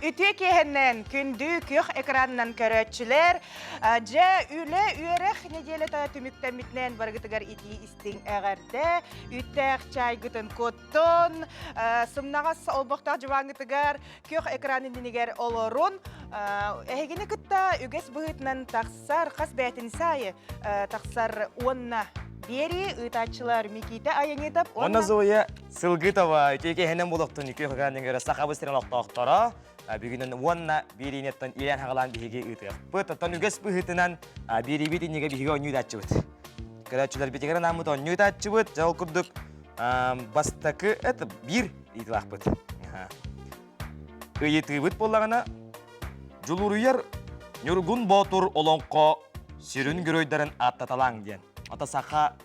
Үтүө киэһэннэн күндү күөх экранынан көрөөччүлэр, дьэ үлэ үөрэх нэдиэлэтэ түмүктэммитинэн барыгытыгар итии истиҥ эҕэрдэ, үүттээх чайгытын куттун, сымнаҕас олбохтоох дьыбааҥҥытыгар күөх экран иннинигэр олорун, эһигини кытта үгэс быһыытынан тахсар хас бээтинсэ аайы тахсар уонна биэрии ыытааччылар Микита Аянитов уонна Зоя Сылгытова үтүө киэһэнэн буолуохтун үтүө кыгаан Сахабыт сирин олохтоохторо бүгүнэн уонна биэриинеттэн иилээн хагалаан биһиги ыытыахпыт. Оттон үгэс быһыытынан биэриибит иннигэ биһиги оонньуу ыытааччыбыт. Көрөөччүлэрбитигэр анааммыт оонньуу ыытааччыбыт. Дьэ ол курдук бастакы это биир ыйытылаахпыт. Ыйытыыбыт буоллаҕына Дьулуруйар Ньургун Боотур олоҥхо сүрүн геройдарын ааттаталааҥ диэн. Ата саха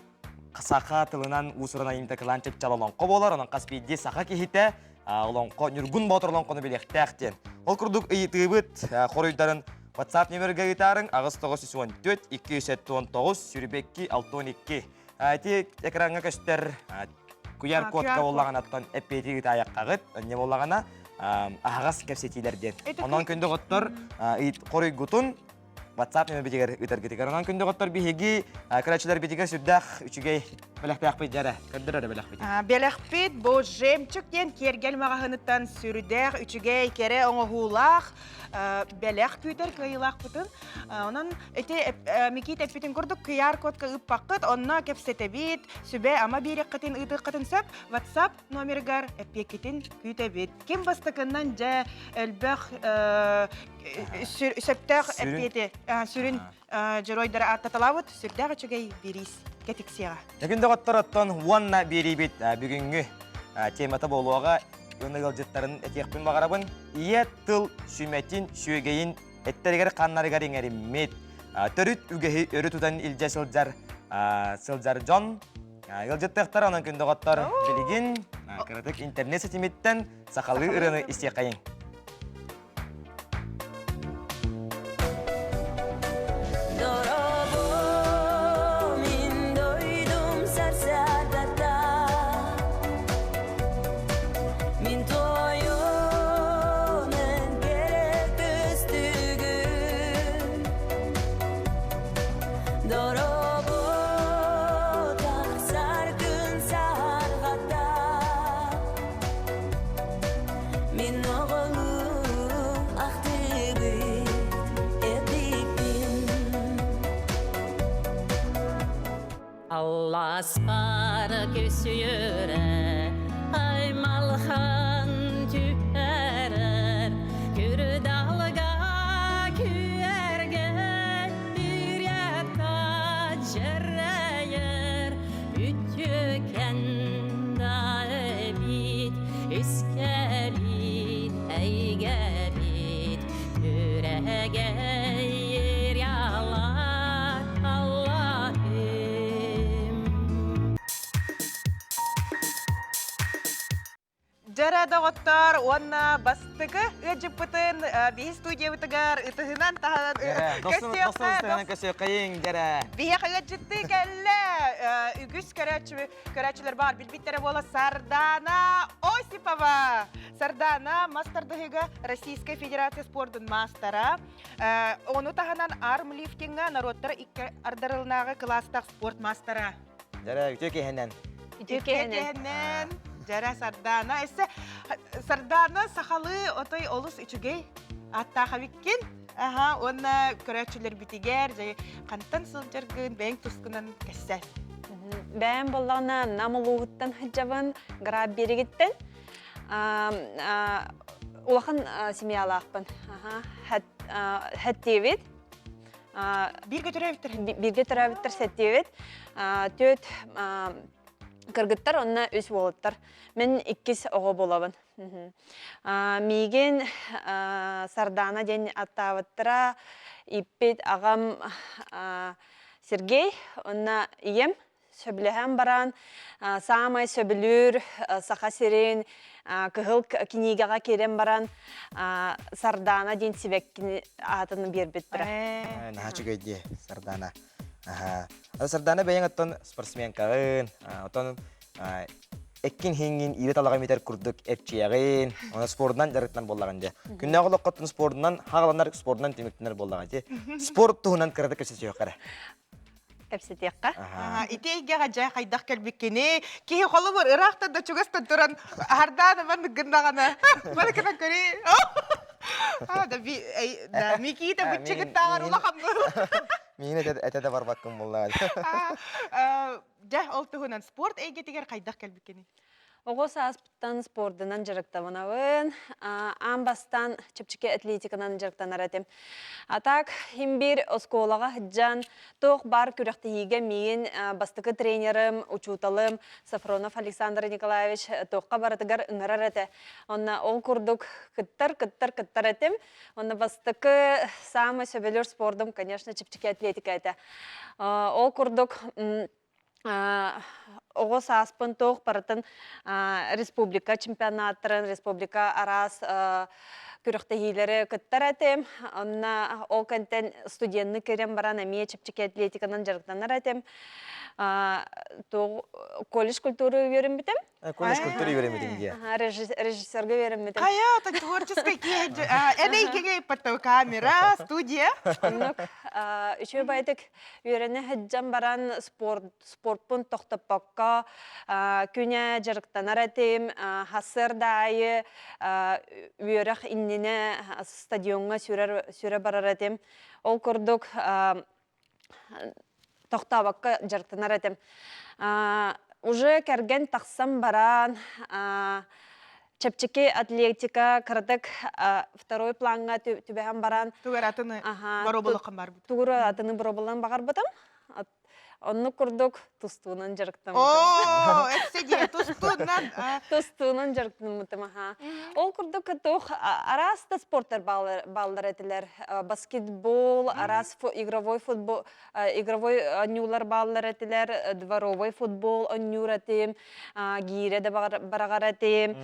саха тылынан уус-уран айымньыта кылаан чыпчал олоҥхо буолар, онон хас биирдии саха киһитэ олоҥхо Ньургун Боотур олоҥхону билиэхтээх диэн. Ол курдук ыйытыыбыт хоруйдарын WhatsApp нөмергэ ыытаарыҥ 8914 279 22 62. Ити экраҥҥа көстөр QR кодка буоллаҕына эппиэти ыытаайаххаҕыт, не буоллаҕына аһаҕас кэпсэтиилэр диэн. Онон күндү оҕоттор хоруйгутун WhatsApp нөмербитигэр ыытаргытыгар. Онон күндү оҕоттор биһиги көрөөччүлэрбитигэр сүрдээх үчүгэй бэлэхтээхпит дьэрэ. Көрдөр эрэ бэлэхпит. Бэлэхпит бу жемчуг диэн киэргэл маҕаһыыныттан сүрдээх үчүгэй кэрэ оҥоһуулаах бэлэх күүтэр кыайыылаахпытын. Онон ити Микита эппитин курдук QR кодка ыыппаккыт, онно кэпсэтэбит, сүбэ-ама биэриэххитин ыытыаххытын сөп. WhatsApp номерыгар эппиэккитин күүтэбит. Ким бастакыннан дьэ элбэх сөптөөх эппиэти сүрүн дьоруойдары ааттаталаабыт сүрдээх үчүгэй бириис кэтиксиэҕэ. Бүгүн доҕоттор оттон уонна биэриибит бүгүҥҥү темата буолуоҕа уонна ыалдьыттарын этиэхпин баҕарабын. Ийэ тыл сүмэтин, сүөгэйин эттэригэр ханнарыгар иҥэриммит, төрүт үгэһи өрө тутан илдьэ сылдьар сылдьар дьон Ыалдьыттыахтар, онон күн доҕоттор, билигин кыратык интернет ситимиттэн сахалыы ырыаны истиэххэйиҥ. Алласпар көсүйөрэ аймалхан түһэрэр Күрдалга күөргэн Дьэррэйэр үтүөкэн да эбит, үскэбит, эйгэбит, күрэгэй ялар Аллахым. Дьэрэ доҕоттор уонна бастакы ыалдьыппытын биһи студиябытыгар ытыһынан таһынан көрсүөххэ көрсүөххэйиҥ дьэрэ. Биһиэхэ ыалдьыттыы кэллэ үгүс көрөөччүлэр баар билбиттэрэ буола Сардана Осипова. Сардана мас тардыһыыга Российскай Федерация спордун маастара. Ону таһынан армлифтинга норуоттар икки ардарылынааҕы кылаастаах спорт маастара. Дьэрэ, үтүө киһинэн. Үтүө киһинэн. Дьэрэ Сардаана. Эссе Сардаана сахалыы отой олус үчүгэй ааттаах эбиккин. Аха, уонна көрөөччүлэрбитигэр дьэ хантан сылдьаргын бэйэҥ тускунан кэссэ. Бэйэм буоллаҕына Нам улууһуттан сылдьабын, Граб биэригиттэн. Улахан семьялаахпын. Хэттиэбит. Бииргэ төрөөбүттэр? Бииргэ төрөөбүттэр сэттиэбит. Түөрт кыргыттар уонна үс уолаттар. Мин иккис оҕо буолабын. Миигин Сардаана диэн аттаабыттара. Ииппит аҕам Сергей уонна ийэм Сөбүлэһэн баран, саамай сөбүлүүр Саха сирин кыһыл кинигэҕэ киирэн баран Сардаана диэн сибэккини аатын биэрбиттэрэ. Наһаа үчүгэй дии, Сардаана. Аха. Сардаана бэйэҥ оттон спортсменкаҕын, оттон. Эккин хиҥҥин иирэ талаҕа имитэр курдук эрчийэҕин, онон спордунан дьарыктанар буоллаҕын дьэ. Күннээҕи олоххоттон спордунан хааланар, спордунан түмүктэнэр буоллаҕа дии. Спорт туһунан кыратык кэпсэтиэххэ эрэ. Кэпсэтиэххэ. Ити эйгэҕэ дьэ хайдах кэлбиккиний? Киһи холобур ыраахтан да чугастан туран аһардаан маннык гыннаҕына бары гына көрүй. Да да Микита быччыгыттааҕар улахан Миин этэ да барбаккын буоллаҕа. Дьэ, ол туһунан спорт эйгэтигэр хайдах кэлбиккиний? Оҕо сааспыттан спордунан дьарыктанабын. Аан бастаан чэпчэки атлетиканан дьарыктанар этим. А так, иһин биир оскуолаҕа сылдьан, туох баар күрэхтэһиигэ миигин бастакы тренерым, учууталым Софронов Александр Николаевич туохха барытыгар ыҥырар этэ. Онно ол курдук кыттар, кыттар, кыттар этим. Онно бастакы самый сөбүлүүр спордум, конечно, чэпчэки атлетика этэ. Ол курдук оҕо сааспын туох барытын республика чемпионаттарын, республика араас күрэхтэһиилэри кыттар этим. Онно ол кэнтэн студенны кирэн баран эмиэ чэпчэки атлетиканан дьарыктанар этим. Колледж культуры үөрэммитим. Колледж культуры үөрэммитим дии. Режиссерга үөрэммитим. Хайа, это творческая киһи. Эн эйгэҥэ камера, студия. Оннук үчүгэй байтык үөрэнэ сылдьан баран спорт спортпун тохтоппокко күнэ дьарыктанар этим. Сарсыарда аайы үөрэх иннинэ стадиоҥҥа сүрэ барар этим. Ол курдук тохтообокко дьарыктанар этим. Уже кэргэн тахсан баран чэпчэки атлетика кыратык второй плаҥҥа түбэһэн баран тугар атыны боруобалаххын барбыт тугур атыны боруобалаан баҕарбытым Оннук курдук тустуунан дьарыктаммытым. Оо, өссө дии тустуунан. Тустуунан дьарыктаммытым аха. Ол курдук туох араас да спорттар бааллар этилэр. Баскетбол, араас игровой футбол, игровой оонньуулар бааллар этилэр, дворовой футбол оонньуур этим, гиирэ да бараҕар этим.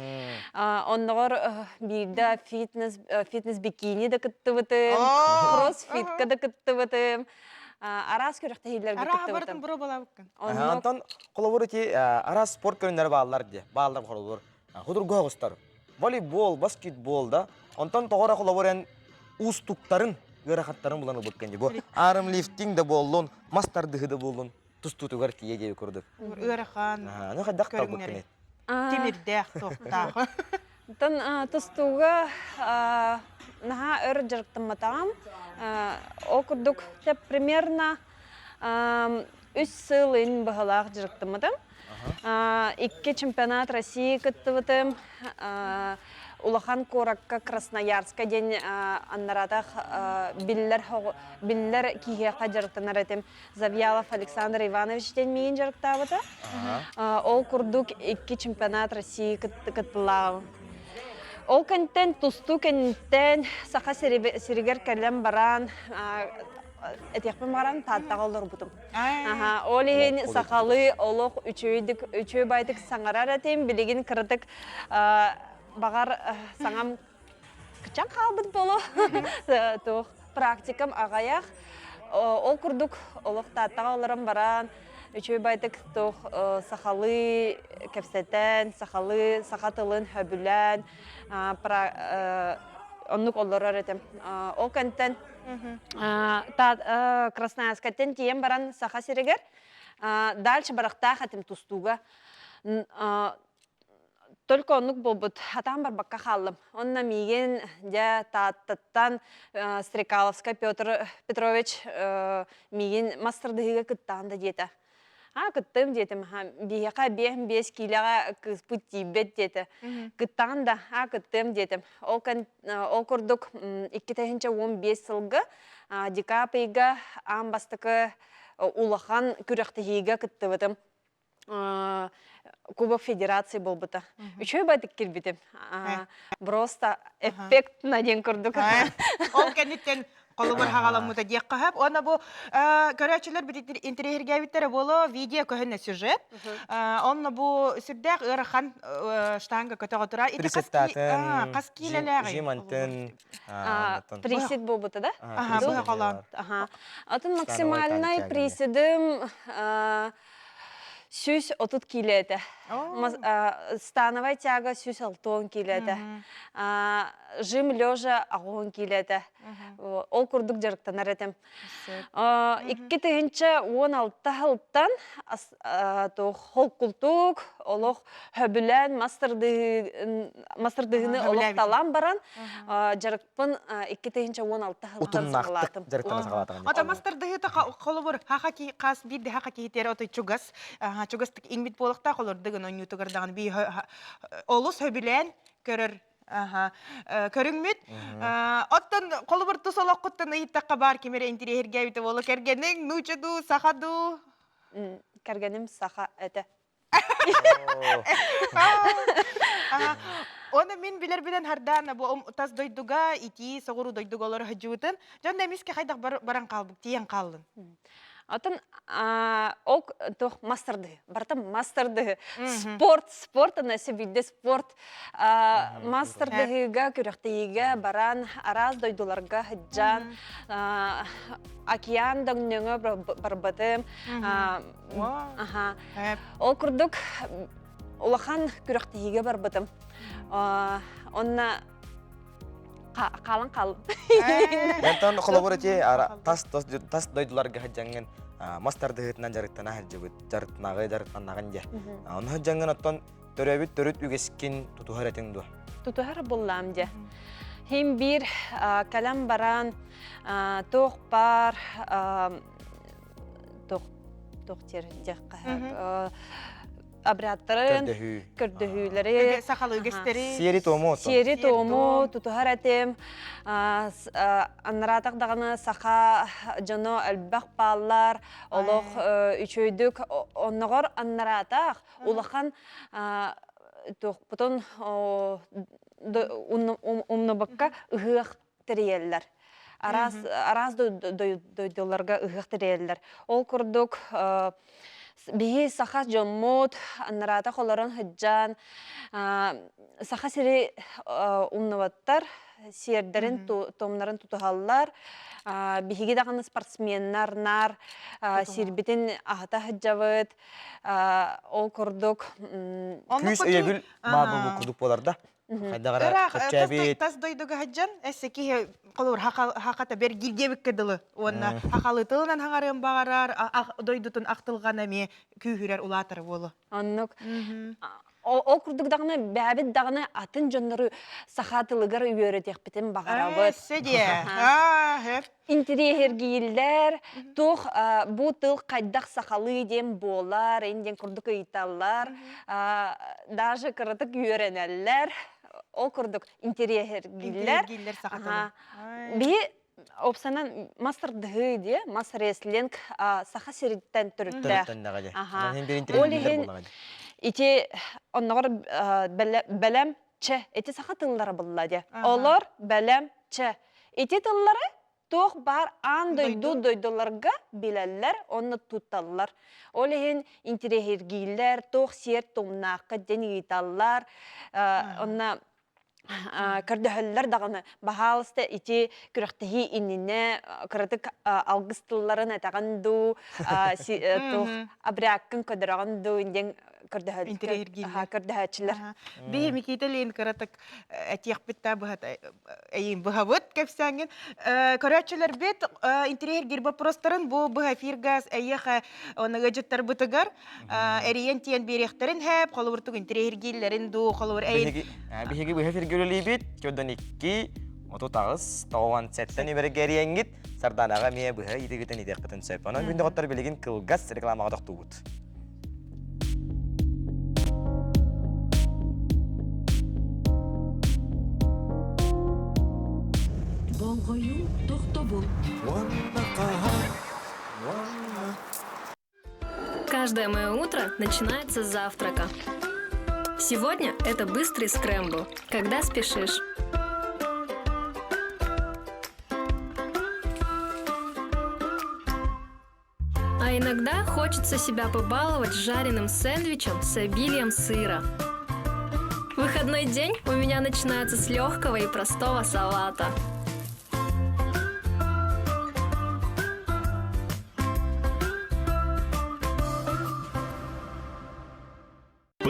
Онноҕор биирдэ фитнес фитнес бикини да кыттыбытым, кроссфитка да кыттыбытым. Араас күрэхтэһиилэргэ Арааһа барытын боруобалаабыккын. Онтон холобур ити араас спорт көрүҥнэрэ бааллар дии. Бааллар холобур. Худурга оҕустар. Волейбол, баскетбол да. Онтон тоҕо эрэ холобур эн уустуктарын, ыарахаттарын булан ылбыккын дии. Бу армлифтинг да буоллун, мас тардыһыы да буоллун тустуутугар тиийэ диэби курдук. Ыарахан. Аны хайдах талбыккыный? Тимирдээх, туохтаах. Оттон тустууга наһаа өр дьарыктамматаҕым. Ол курдук примерно үс сыл ин быһалаах дьарыктаммытым. Икки чемпионат России кыттыбытым. Улахан куоракка Красноярска диэн аннараатах биллэр биллэр киһиэхэ дьарыктанар этим. Завьялов Александр Иванович диэн миигин дьарыктаабыта. Ол курдук икки чемпионат России кыттылааҕым. Ол кэнниттэн тустуу кэнниттэн Саха сиригэр кэлэн баран этиэхпин баран Тааттаҕа олорбутум. Ол иһин сахалыы олох үчүгэйдик үчүгэй байтык саҥарар этим. Билигин кыратык баҕар саҥам кычан хаалбыт боло туох практикам аҕайах ол курдук олох Тааттаҕа олорон баран үчүгэй байтык туох сахалыы кэпсэтэн сахалыы саха тылын сөбүлээн оннук олорор этим ол кэнтэн Красноярскайтан тиийэн баран Саха сиригэр дальше барахтаах этим тустууга Только оннук буолбут, атаан барбакка хааллым. Онно миигин дьэ Тааттаттан Стрекаловскай Петр Петрович миигин мас тардыһыыга кыттаан да диэтэ. Аа кыттыам диэтим, биһиэхэ биэс биэс киилэҕэ кыыспыт тиийбэт диэтэ. Кыттаҕын да, аа кыттыам диэтим. Ол, ол курдук 2015 сылга декабрь ыйга аан бастакы улахан күрэхтэһиигэ кыттыбытым. Кубок Федерации буолбута. Үчүгэй бадык кирбитим. Просто эффект на диэн курдук. Ол кэнниттэн холобур хаҕаламмыта диэххэ сөп. Уонна бу көрөөччүлэр интэриэһиргээбиттэрэ буолуо видео көһүннэ сюжет. Онно бу сүрдээх ыарахан штанга көтөҕө турар. Ити хас киилэлээҕий? Жимантын Присед буолбута да? Аха, быһа холоон. Атын максимальный приседым. 130 киилэ этэ. Становая тяга 160 киилэ этэ. Жим лежа 80 киилэ этэ. Ол курдук дьарыктанар этим. 2016 сылтан холкултук олох хөбүлээн мастардыһыны олох талан баран дьарыкпын 2016 сылтан саҕалаатым. Дьарыктана саҕалаатым. Ата мастардыһыта холобур хаха ки хас биирде хаха киһитиэр отой чугас чугастык иҥмит буолуохтаах олордугун онньуутугар даҕаны би олус хөбүлээн көрөр көрүҥмүт. Оттон холобур тус олоххуттан ыйыттахха баар ким эрэ интириэһиргээбитэ буолуо кэргэниҥ нууча дуу, саха дуу? Кэргэним саха этэ. Оны мин билэрбинэн хардаана бу тас дойдуга итии соҕуруу дойдуга олоро сылдьыбытын дьон да эмискэ хайдах баран хаалбыт тиийэн хааллын. Атын ол туох мастардыы, барыта мастардыы. Спорт, спорт ана биирдэ спорт. Мастардыһыыга, күрэхтэһиигэ баран араас дойдуларга сылдьан океан дөҥнөҥө барбатым. Ол курдук улахан күрэхтэһиигэ барбытым. Онно хаалан хаалым. Онтон холобур ити тас тас дойдуларга сылдьаҥҥын мас тардыһыытынан дьарыктана сылдьыбыт, дьарыктанаҕы дьарыктанаҕын диэ. Ону сылдьаҥҥын оттон төрөөбүт төрүт үгэскин тутуһар этиҥ дуо? Тутуһар буллаам дьэ. Хим биир кэлэн баран туох баар туох туох диэр диэххэ обрядтарын көрдөһүүлэри сахалыы үгэстэри сиэри-туому сиэри-туому тутуһар этим аннараатах даҕаны саха дьоно элбэх бааллар олох үчүөйдүк онноҕор аннараатах улахан туохпутун умнубакка ыһыах тэрийэллэр. Араас, араас дойдуларга ыһыах тэрийэллэр. Ол курдук биһи саха дьоммут аннараата холорон сылдьан саха сири умнубаттар, сиэрдэрин томнарын тутуһаллар. Биһиги даҕаны спортсменнар наар сирбитин аһата сылдьабыт. Ол курдук Күүс өйөбүл баар буолбут курдук буолар да. Хайдах эрэ Ыраах чэпчээбит. тас дойдуга сылдьан эссе киһи холобур хахата бэргиир диэбиккэ дылы уонна хахалы тылынан хаҥарыан баҕарар дойдутун ахтылҕана эмиэ күүһүрэр улаатар буолу. Оннук. Ол курдук даҕаны бэйэбит даҕаны атын дьоннору саха тылыгар үөрэтиэхпитин баҕарабыт. Эссе диэ. Аа, хөп. Интириэһиргииллэр, туох бу тыл хайдах сахалыы диэн буолар, ин диэн курдук ыйыталлар, даже кыратык үөрэнэллэр, ол курдук интириэһиргииллэр. Интириэһиргииллэр саха тылын. Биһи опсанан мас тардыһыы диэ, мас рестлинг саха сириттэн төрүттээх. Төрүттэннэҕэ дии. Аха. Онон иһин Ол иһин ити онноҕор бэлэм чэ ити саха тыллара булла диэ. Олор бэлэм чэ Ити тыллары туох баар аан дойду дойдуларга билэллэр уонна тутталлар. Ол иһин интириэһиргииллэр, туох сиэр тумнаахха диэн ыйыталлар. Онно көрдөһөллөр даҕаны баһаалыста ити күрэхтэһии иннинэ кыратык алгыс тылларын этэҕин дуу, туох обрядкын көрдөрөҕүн дуу диэн көрдөһөөччүлэр. Биһи Микита Лейн кыратык этиэхпит да быһата эйин быһабыт кэпсээҥҥин. Көрөөччүлэрбит интириэһиргиир боппуруостарын бу быһа эфирга эйиэхэ оны ыалдьыттарбытыгар эрийэн тиийэн биэриэхтэрин хэп, холобуртук интириэһиргииллэрин дуу, холобур эйин Биһиги быһа эфиргэ үлэлиибит. Төрдөн 2 38 97 нүмергэ эрийэҥҥит Сарданаҕа эмиэ быһа ыйытыгытын ыытыаххытын сөп. Онон күн доҕоттор билигин кылгас рекламаҕа тохтуубут. Болҕойуу тохтобул. Каждое мое утро начинается с завтрака. Сегодня это быстрый скрэмбл, когда спешишь. А иногда хочется себя побаловать жареным сэндвичем с обилием сыра. Выходной день у меня начинается с легкого и простого салата.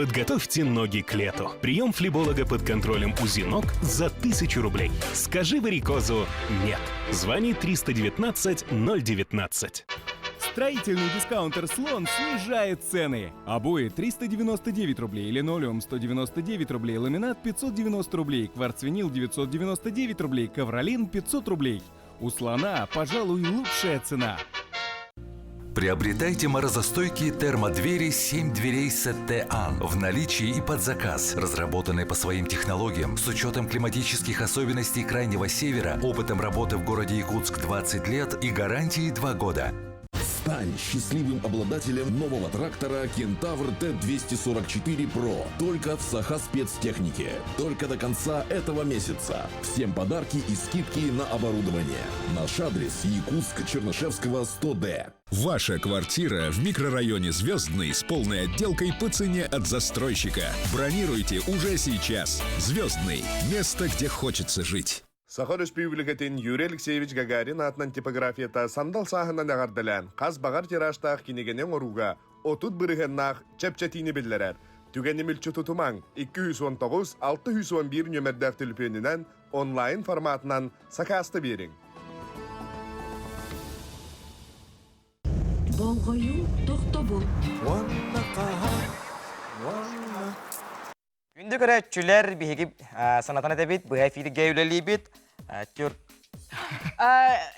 Подготовьте ноги к лету. Прием флеболога под контролем УЗИ ног за 1000 рублей. Скажи варикозу «нет». Звони 319 019. Строительный дискаунтер «Слон» снижает цены. Обои 399 рублей, линолеум 199 рублей, ламинат 590 рублей, кварцвинил 999 рублей, ковролин 500 рублей. У «Слона», пожалуй, лучшая цена. Приобретайте морозостойкие термодвери 7 дверей СТАН в наличии и под заказ, разработанные по своим технологиям, с учетом климатических особенностей Крайнего Севера, опытом работы в городе Якутск 20 лет и гарантией 2 года. Стань счастливым обладателем нового трактора «Кентавр Т-244 Про» только в Саха спецтехнике. Только до конца этого месяца. Всем подарки и скидки на оборудование. Наш адрес Якутск, Чернышевского, 100Д. Ваша квартира в микрорайоне Звездный с полной отделкой по цене от застройщика. Бронируйте уже сейчас. Звездный. Место, где хочется жить. Саха Өрөспүүбүлүкэтин Юрий Алексеевич Гагарин аатынан типографията сандал сааһынан эҕэрдэлээн, хас баҕар тиражтаах кинигэни оҥорууга 30 бырыһыаннаах чэпчэтиини биллэрэр. Түгэни мүлчү тутумаҥ 219 611 нүөмэрдээх төлөпүөнүнэн онлайн форматынан сакааста биэриҥ. Болҕойуу тохтобул. Уонна хаһан, уонна Күндү көрөөччүлэр, биһиги санатан этэбит, быһа эфиргэ үлэлиибит. Түр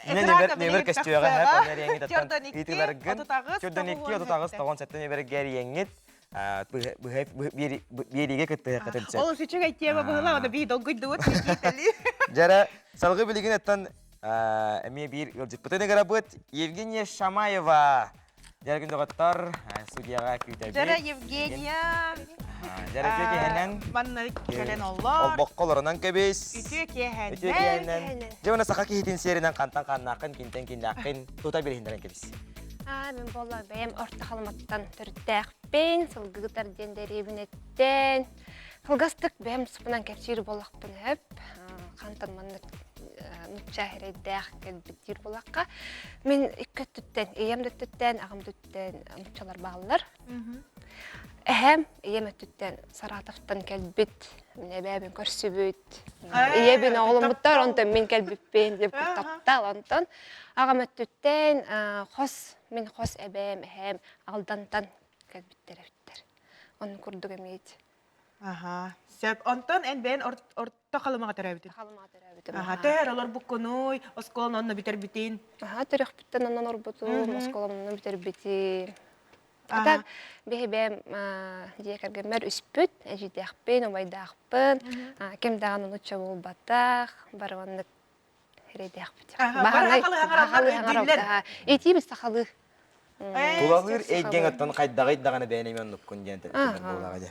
Нөмөр көстүөҕэ ыйытыыларгын 42 38 97 нөмөргө эрийэҥҥит быһа биэриигэ кыттыһыаххытын сөп. Ол үчүгэй тема быһыла, оны бии долгуйдубут Дьэрэ, салгыы билигин оттон эмиэ биир ыалдьыппытын ыҥырабыт Евгения Шамаева. Дьэрэ күн доҕоттор, студияҕа күүтэбит. Дьэрэ Евгения. Дьэрэ үтүө киэһэнэн. Манна кэлэн оллор. Олбоххо олорунан кэбис. Үтүө киэһэнэн. Үтүө киэһэнэн. Дьэ уонна саха киһитин сиэринэн хантан хааннааххын, кинтэн киннээххин тута билиһиннэрэн кэбис. Аа, мин буолла бэйэм Орто Халыматтан төрүттээхпин, Сылгыгытар диэн дэриэбинэттэн. Кылгастык бэйэм супунан кэпсиир буоллахпын сөп. Хантан маннык нучча эрэйдээх кэлбит диир буоллахха. Мин икки өттүттэн, ийэм да өттүттэн, аҕам да өттүттэн нуччалар бааллар. Эһэм ийэм өттүттэн Саратовтан кэлбит, мин эбээбин көрсүбүт, ийэбин оҕоломмуттар, онтон мин кэлбиппин деп таптал онтон аҕам өттүттэн хос мин хос эбээм, эһээм Алдантан кэлбиттэр эбиттэр. Оннук курдук эмиэ Аха, сөп. Онтон эн бэйэн орто Халымаҕа төрөөбүтүн? Халымаҕа төрөөбүтүм. Аха, төһөр олорбуккунуй, оскуоланы онно бүтэрбитин? Аха, төрөхпүттэн онон орбутум, оскуоланы онно бүтэрбитим. А так, биһи бэйэм дьиэ кэргэммэр үспүт, эдьиийдээхпин, убайдаахпын, ким даҕаны нучча буолбатах, бары оннук эрэйдээхпит. Баһанай, сахалыы Итиибит сахалыы. Тулалыыр эйгэҥ оттон хайдаҕый даҕаны бэйэн эмиэ оннуккун диэн буолаҕа дии.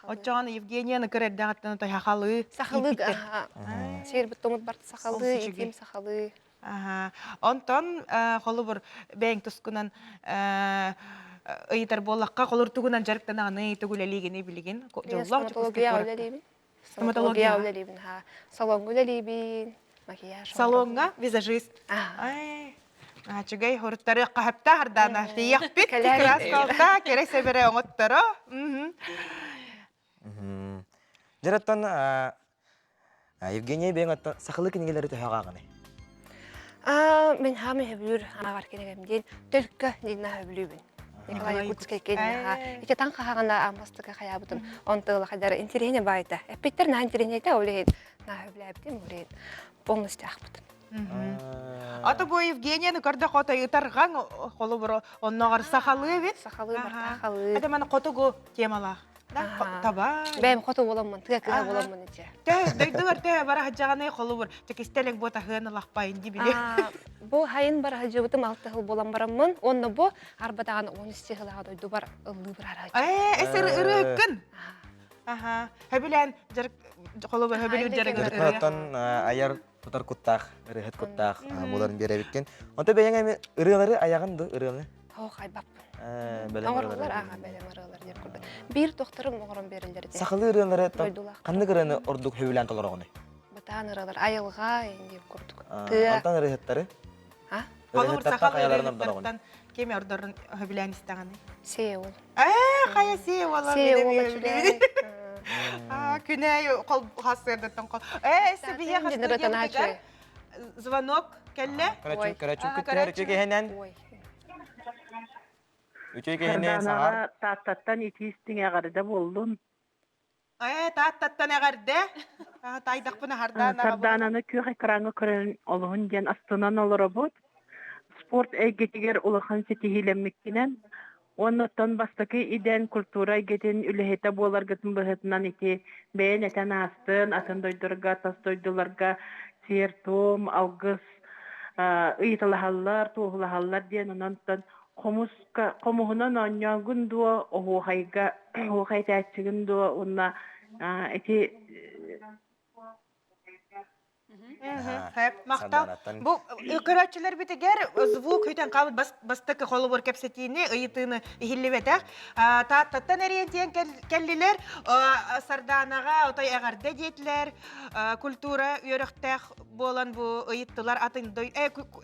Оччоҕун Евгенияны кыр эрдэҕиттэн отой сахалыы Сахалыы, сиэрбит томут барт сахалыы, итиим сахалыы. Онтон холобур бэйэҥ тускунан ыйытар буоллахха, холур тугунан дьарыктанаҕыный, тугу үлэлиигиний билигин? Дьоллоох Стоматология үлэлиибин. Стоматология үлэлиибин, салоҥҥа үлэлиибин, макияж. Салоҥҥа визажист. Ачыгай хоруттары хаһапта хардаана тиийэхпит кырааскалта кэрэ сэбэрэ оҥотторо. Дьараттан Евгения бэйэҥ оттон сахалыы кинигэлэри төһө ааҕаҕыный? Мин хаамай сөбүлүүр ааҕар кинигэм диэн Төлкө диэн сөбүлүүбүн. Николай Якутскай кэнниха ити таҥ хаһаҕына аамастыка хайаабытым онтуола хайдара интириэһинэ баайта. Эппиттэр наһаа интириэһинэйтэ ол иһин наһаа сөбүлээбитим ол иһин полностью аахпытым. Ата бу Евгенияны көрдөх отой ытарҕаҥ холобур онноҕор сахалыы эбит. Сахалыы барта сахалыы. Это маны хотугу темалаах. Таба. Бэйэм хоту буоламмын, тыа кыыһа буоламмын ичэ. Төһө дойдугар төһө бара сылдьаҕыный холобур текистэлек бу таһыан ылахпайын ди били. Бу хайын бара сылдьыбытым алта сыл буолан бараммын, уонна бу арбатаҕын 13 сылаҕа дойдубар ыллыы барар Ээ, эсер ырыаккын. Аха. Хөбүлээн жарык холобур хөбүлүүр жарык Оттон айар тутар куттаах, ырыаһыт куттаах буоларын биэрэбиккин. Онто бэйэҥ эми ырыалары аяҕын ду ырыаны? Ох, айбаппын. Оҥороллор ааҕа бэлэм ырыалар диэн курдук. Биир тохторум оҥорон биэрэллэр дии. Сахалыы ырыалары ханнык ырыаны ордук сөбүлээн толороҕунуй? Батаан ырыалар айылҕа диэн курдук. Тыа. Онтон ырыаһыттары? А? Холобур сахалыы ырыаһыттартан кими ордорун сөбүлээн истэҕиний? Сеул. Ээ, хайа Сеула Сеул үчүгэй. Күнәй кол хасырдаттан кол. Ээ, эссе биһиэхэ студиябытыгар звонок кэллэ. Көрөчүн, көрөчүн күттүһэр үчүгэй киһинэн. Үчүгэй киһинэн саҥар. Тааттаттан итии истиҥ эҕэрдэ буоллун. Ээ, Тааттаттан эҕэрдэ. Таайдахпына Сардаана Сардаананы күөх экраҥҥа көрөн олуһун диэн астынан олоробут. Спорт эйгэтигэр улахан ситиһиилэммиккинэн уонна оттон бастакы идэн культура эйгэтин үлэһитэ буоларгытын быһыытынан ити бэйэн этэн аастын, атын дойдуларга, тас дойдуларга сиэр-туом, алгыс ыйыталаһаллар, туоһулаһаллар диэн онон хомус Хомуһунан оонньооҥҥун дуо, оһуохайга оһуохай этээччигин дуо уонна ити Махтал. Бу көрөөччүлэрбитигэр звук хүтэн хаалбыт бастакы холобур кэпсэтиини, ыйытыыны иһиллибэтэх. Тааттаттан эриэн кэллилэр, Сардаанаҕа отой эҕэрдэ диэтилэр, культура үөрэхтээх буолан бу ыйыттылар атын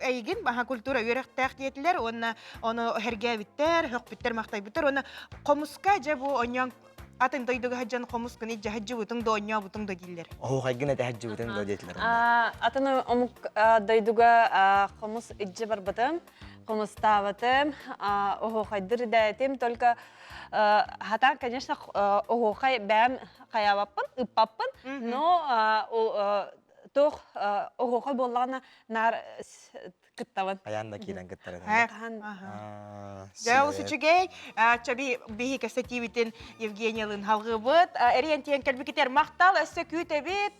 эйигин баха культура үөрэхтээх диэтилэр уонна Ону сэргээбиттэр, сөхпүттэр, махтайбыттар. Уонна хомуска дьэ бу онньоон атын дойдуга сылдьан хомускун илдьэ сылдьыбытыҥ да оонньообутуҥ да дииллэр. Оһуохайгын этэ сылдьыбытыҥ да диэтилэр. Атын омук дойдуга хомус илдьэ барбытым, хомустаабытым, оһуохайдыр идээтим, только хатан, конечно, оһуохай бэйэм хайаабаппын, ыппаппын, но туох оһуохай буоллаҕына наар кыттабын. Хайаан да киирэн кыттар Дьэ, олус үчүгэй. Чаби биһи кэпсэтиибитин Евгениялыын халгыбыт. Эриэн тиэн кэлбикитер махтал, өссө күүтэбит.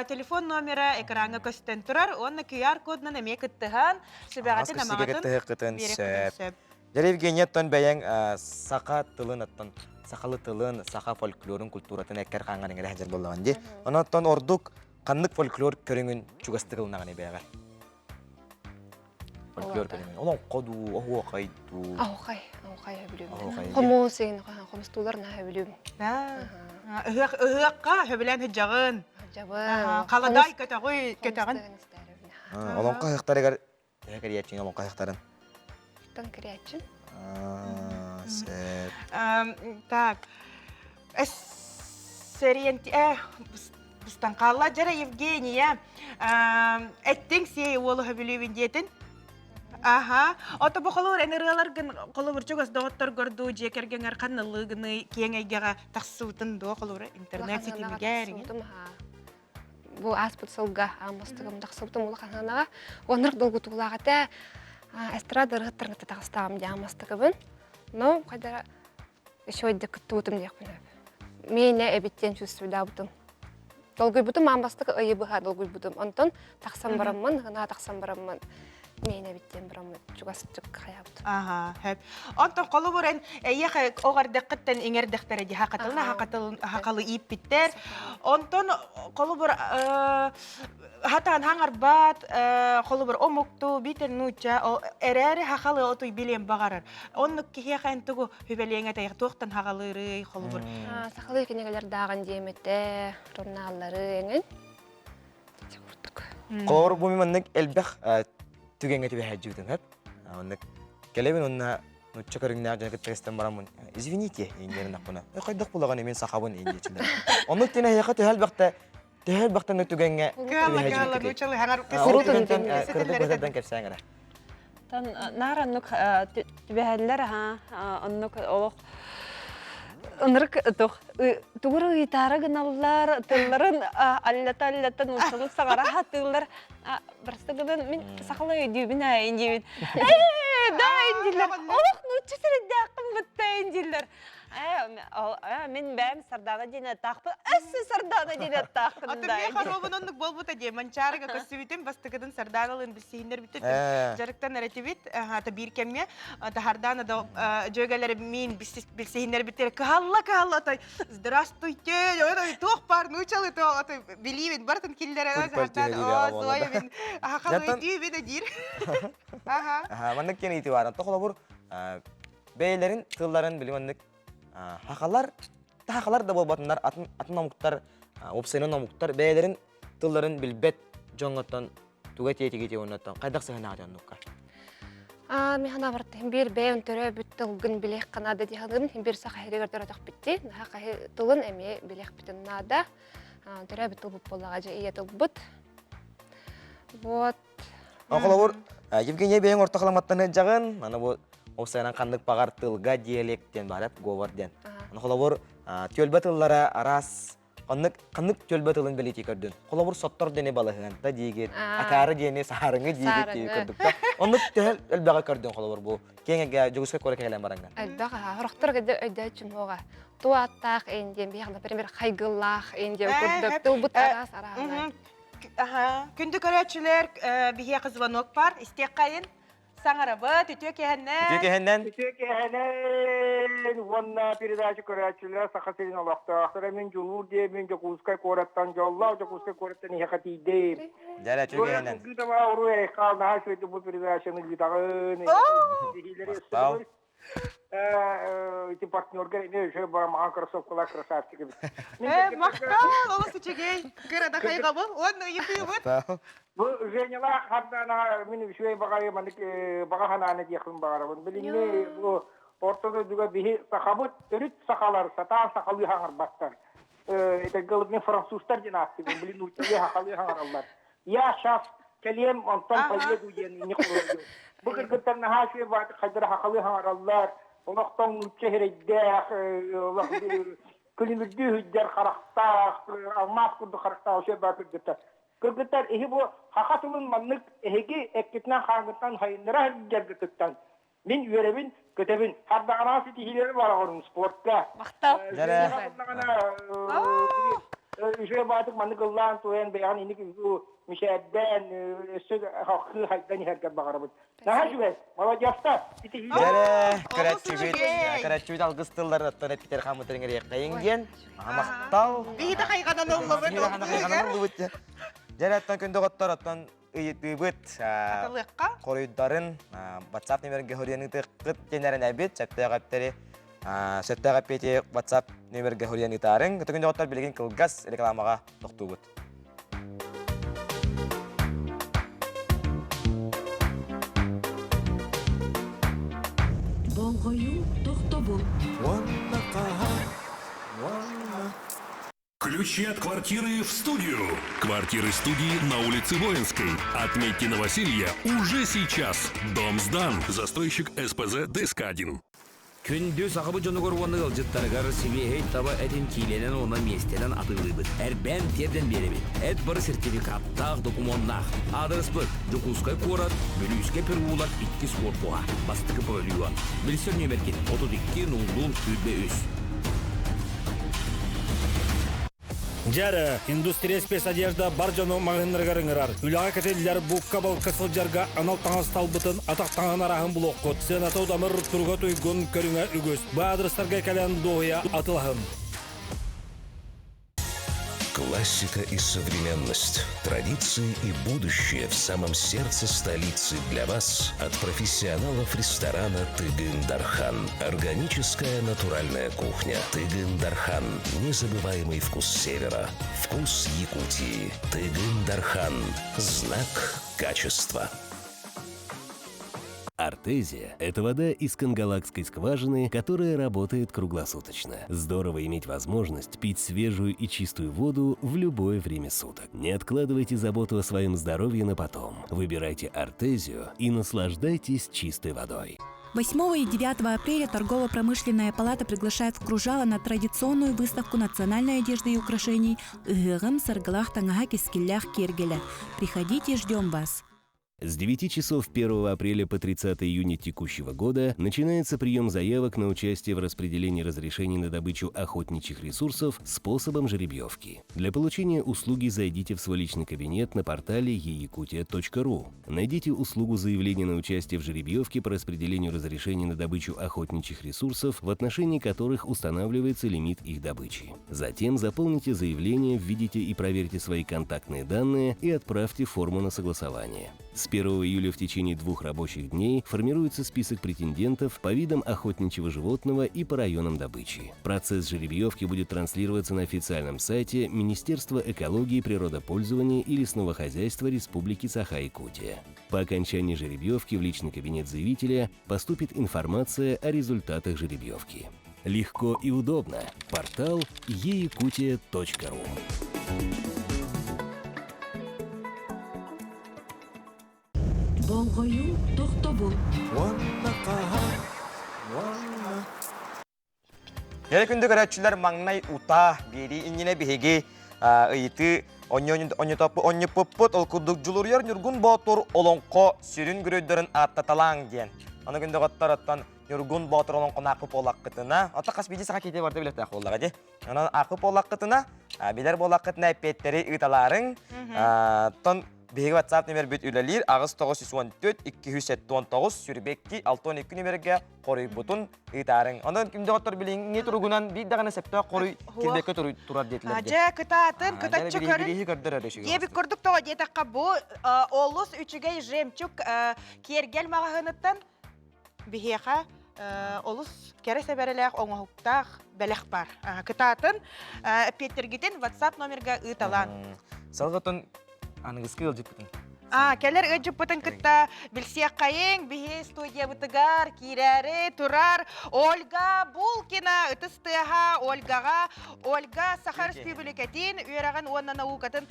Телефон номера экраҥҥа көстөн турар. Уонна QR кодунан эмиэ кыттыһан, сүбэҕитин амаҕытын кыттыһыккытын сөп. Дьэ, Евгения, оттон бэйэҥ саха тылын оттон сахалы тылын, саха фольклорун, культуратын эккэр хааҥҥар иҥэрэ сылдьар буоллаҕын дии. Онон ордук ханнык фольклор көрүҥүн чугастык ылынаҕын бэйэҕэр? Фольклор көрүҥүн. Олоҥхо дуу, оһуохай дуу. Оһуохай, оһуохай сөбүлүүбүн. Хомус игин хомустуулар наһаа сөбүлүүбүн. Ыһыах ыһыахха сөбүлээн сылдьаҕын. Сылдьабын. Халадаай көтөҕүй, көтөҕүн. Олоҥхо ыһыахтарыгар төһө кэрийээччиҥ олоҥхо ыһыахтарын? Тан кэрийээччим. Сөп. Так. Сэриэн быстан хаалла. Дьэрэ Евгения, эттиҥ сиэй уолу сөбүлүүбүн диэтин. Аха. Ото бу холуур эн ырыаларгын холобур чугас доҕотторгор дуу, дьиэ кэргэҥэр ханналыыгыный киэҥ эйгэҕэ тахсыбытын дуо холуура интернет ситимигэр Бу ааспыт сылга аан бастакым тахсыбытым улахан ханаҕа. Оннук долгутуулаах этэ. Эстрада ырыһыттарын кытта таҕыстаҕым дии аан бастакыбын. Но хайдара Еще кыттыбытым диэхпин сөп. Миэнэ эбит диэн чувствуйдаабытым. Долгуйбутум аан бастакы ыйы быһа долгуйбутум. Онтон тахсан бараммын, гына тахсан бараммын, миэнэ эбит диэн бараммын чугастык хайаабытым. Аха, хөп. Онтон холобур эн эйиэхэ оҕо эрдэххиттэн иҥэрдэхтэрэ дии хакатылына хакатыл хакалы ииппиттэр. Онтон холобур хатаан хаҥарбат, холобур омуктуу биитэр нуучча эрээри хахалы отуй билиэн баҕарар. Оннук киһиэхэ эн тугу Хүбэлиэҥ этэй туохтан хаҕалыырый холобур? Сахалыы кинигэлэр дааҕын диэм этэ, журналлары эҥин. Курдук. Холобур бу маннык элбэх түгэҥҥэ түбэһээдьибитим хөп. Маннык кэлэбин уонна нучча көрүҥнээх дьону кытта истэн бараммын извините иҥнэрин ахпына хайдах булаҕын мин сахабын индиэчилэр. Оннук тиэн эһиэхэ төһө элбэхтэ төһө элбэхтэ түгэҥҥэ Кыалла кыалла нууччалыы хаҥар кырдык кэпсээҥ эрэ. Тан наар оннук түбэһэллэр аха оннук олох ынырык тух тугур ыйытаара гыналлар тылларын аллата аллата нууччалыы саҥара сатыыллар барыстыгынан мин сахалыы өйдүүбүн ээ диибин ээ да дииллэр олох нуучча сирэйдээххин бытта дииллэр Мин бэйэм Сардаана диэн аттаахпын, өссө Сардаана диэн аттаахпын Атын миэхэ хоруобун оннук буолбута дии. Манчаарыга көрсүбүтүм, бастакытын Сарданалыын билсиһиннэрбитим. Дьарыктан эретибит, ата биир кэмҥэ Сардаана да дьүөгэлэрим миин билсиһиннэрбиттэр. Кыһалла кыһалла отой здравствуйте, ой туох баар нуучалыы туох отой билиибин барытын киллэрэн Сардаана оо Зоя хахалыы түүбүн диир. Аха. Маннык киэн ыйытыы баар. Холобур бэйэлэрин тылларын били маннык хахалар хахалар да буолбатыннар атын атын омуктар уопсайынан омуктар бэйэлэрин тылларын билбэт дьоҥҥоттон туга тиэтигити оннуттан хайдах сыһынаҕа дьоннукка? Мин санаабар биир бэйэм төрөөбүт тылгын билиэххэ наада дии саныыбын. Биир саха иһигэр төрөтөхпүт Наһаа хаһы тылын эмиэ билиэхпитин наада. Төрөөбүт тылбыт буоллаҕа дьэ ийэ тылбыт. Вот. Холобур, Евгения бэйэҥ орто халаматтан ыдьаҕын, аны бу уопсайынан ханнык баҕар тылга диалект диэн баар, говор диэн. Аны холобур, түөлбэ тыллара араас Ханнык ханнык түөлбэ тылын бэлиэтии көрдүн? Холобур, соттор диэни балаһыанта диигит, акаары диэни саарыҥы диигит дии көрдүк да. Оннук төһө элбэҕи көрдүн холобур бу киэҥ эгэ Дьокуускай куоракка кэлэн бараҥҥа? Элбэх аха. Сорохтор өйдөөччүм уоҕа. Ту ааттаах ин диэн биһиэхэ, например, хайгыллаах ин диэн курдук тылбыт араас арааһынай. Аха. Күндү көрөөччүлэр, биһиэхэ звонок бар. Истиэххэйин. Саҥарабыт, үтүө киэһэннэн. Үтүө киэһэннэн. Үтүө киэһэнэн уонна передача көрөөччүлэр Саха сирин олохтоохторо мин Дьулуур диэммин Дьокуускай куораттан дьоллоох Дьокуускай куораттан эһиэхэ тиийдим. Дьэ, үтүө киэһэнэн. Ыытабаа уруй айхал наһаа үчүгэйдик бу передачаны ыытаҕын. Махтал. Ити партнерга эмиэ үчүгэй бара маҕан кроссовкалаах красавчик эбит. Э, махтал, олус үчүгэй. Кырада хайҕабыл уонна ыйытыыбыт. Бу Женялаах хардана мин үчүгэй баҕайы маннык баҕа санааны диэхпин баҕарабын. Билиҥҥи бу орто дойдуга биһи сахабыт төрүт сахалар сатаан сахалыы хаҥарбаттар. Это мин французтар диэн ааттыыбын, блин нууччалыы сахалыы хаҥараллар. Я сейчас кэлиэм, онтон поеду диэн инник олордум. Бу кыргыттар наһаа үчүгэй баҕайытык хайдара сахалыы хаҥараллар, олохтон нуучча сирэйдээх, олох күлүмүрдүү сылдьар харахтаах, алмаас курдук харахтаах үчүгэй баҕайы кыргыттар. Кыргыттар иһи бу саха тылын маннык эһиги эккитинэн-хааҥҥытынан сайыннара сылдьаргытыттан мин үөрэбин, көтөбүн. Хардаҕанаҕа ситиһиилэри бараҕын спортка. Махтал. Үчүгэй баатык маннык ыллаан туойан бэйэҕин инник мишээрдээн өссө хаххыы хайдан иһэргэр баҕарабын. Наһаа үчүгэй. Молодецтар. Дьэрэ, көрөөччүбүт, көрөөччүбүт алгыс тылларын оттон эппитер хаммытын иҥэриэххэйиҥ диэн. Махтал. Биһиги хайҕанан ыллыбыт. Хайҕанан ыллыбыт. Дьэрэ, оттон күндү оҕоттор, оттон ыйытыыбыт хоруйдарын WhatsApp нөмерге хоруйан ыытыаххыт диэн эрэнэбит. Сөптөөх эптэри сөптөөх эппиэти WhatsApp нөмерге хоруйан ыытаарыҥ. Күн доҕоттор билигин кылгас рекламаҕа тохтуубут. Болҕойуу тохтобул. Уонна хаһан, уонна Ключи от квартиры в студию. Квартиры студии на улице Воинской. Отметьте новоселье уже сейчас. Дом сдан. Застройщик СПЗ ДСК-1. Күндү сахабыт дьонугар уонна ыалдьыттарыгар сибиэһэй таба этин киилэнэн уонна миэстэнэн атыылыыбыт. Эрбээн тиэрдэн биэрэбит. Эт бары сертификаттаах, докумуоннаах. Аадырыспыт Дьокуускай куорат, Бүлүүскэ переулок иккис корпуһа, бастакы павильон. Билсэр нүөмэргит 32 00 23. Дьэрэ, индустрия спецодежда бар дьону маҕаһыыннарыгар ыҥырар. Үлэҕэ кэтиллэр букка-балка сылдьарга анал таҥас талбытын, атах таҥаһын арааһын булуоххут. Сыаната удамыр, туруга туйгун, көрүҥэ үгүс. Бу аадырыстарга кэлэн дуоһуйа атылаһын. Классика и современность, традиции и будущее в самом сердце столицы для вас от профессионалов ресторана «Тыгын-Дархан». Органическая натуральная кухня «Тыгын-Дархан». Незабываемый вкус севера. Вкус Якутии. «Тыгын-Дархан». Знак качества. Артезия – это вода из кангалакской скважины, которая работает круглосуточно. Здорово иметь возможность пить свежую и чистую воду в любое время суток. Не откладывайте заботу о своем здоровье на потом. Выбирайте Артезию и наслаждайтесь чистой водой. 8 и 9 апреля Торгово-промышленная палата приглашает в Кружало на традиционную выставку национальной одежды и украшений «Ыһыаҕым саргылаах таҥаһа кэскиллээх киэргэлэ». Приходите, ждем вас! С 9 часов 1 апреля по 30 июня текущего года начинается прием заявок на участие в распределении разрешений на добычу охотничьих ресурсов способом жеребьевки. Для получения услуги зайдите в свой личный кабинет на портале eyakutia.ru. Найдите услугу заявления на участие в жеребьевке по распределению разрешений на добычу охотничьих ресурсов, в отношении которых устанавливается лимит их добычи. Затем заполните заявление, введите и проверьте свои контактные данные и отправьте форму на согласование. С 1 июля в течение двух рабочих дней формируется список претендентов по видам охотничьего животного и по районам добычи. Процесс жеребьевки будет транслироваться на официальном сайте Министерства экологии, природопользования и лесного хозяйства Республики Саха-Якутия. По окончании жеребьевки в личный кабинет заявителя поступит информация о результатах жеребьевки. Легко и удобно. Портал eyakutia.ru Болҕойуу тохтобул. Уонна хаһан, уонна Кэрэ күндү көрөөччүлэр маҥнай утаа биэрии иннинэ биһиги ыйытыы онньоппуппут ол курдук Дьулуруйар Ньургун Боотур олоҥхо сүрүн геройдарын ааттаталааҥ диэн. Аны күндү оттор Ньургун Боотур олоҥхону аахпыт буоллаххытына, оттон хас биирдии саха киһитэ барыта билиэхтээх буоллаҕа дии. Онон аахпыт буоллаххытына, билэр буоллаххытына эппиэттэри ыыталаарыҥ. Оттон биһиги WhatsApp номербит үлэлиир 8914 279 сүрбэкки 62 номергэ хоруйбутун ыытаарыҥ. Онон күндү билиҥҥи туругунан биир даҕаны сөптөөх хоруй кирбэккэ турар диэтилэр. Дьэ, кытаатын, кытаччы көрүн. Бирииһи көрдөрөр үчүгэй. Диэбит курдук тоҕо диэтэххэ бу олус үчүгэй жемчуг киэргэл маҕаһыыныттан биһиэхэ олус кэрэ сэбэрэлээх оҥоһуктаах бэлэх баар. Кытаатын, эппиэттэргитин WhatsApp номерга ыыталаан. Салгытын аныгыскы ыалдьыппытын. А, кэлэр ыалдьыппытын кытта билсиэххэйиҥ, биһи студиябытыгар киирээри турар Ольга Булкина ытыс тыаһа Ольгаҕа Ольга Саха Өрөспүүбүлүкэтин үөрэҕин уонна наукатын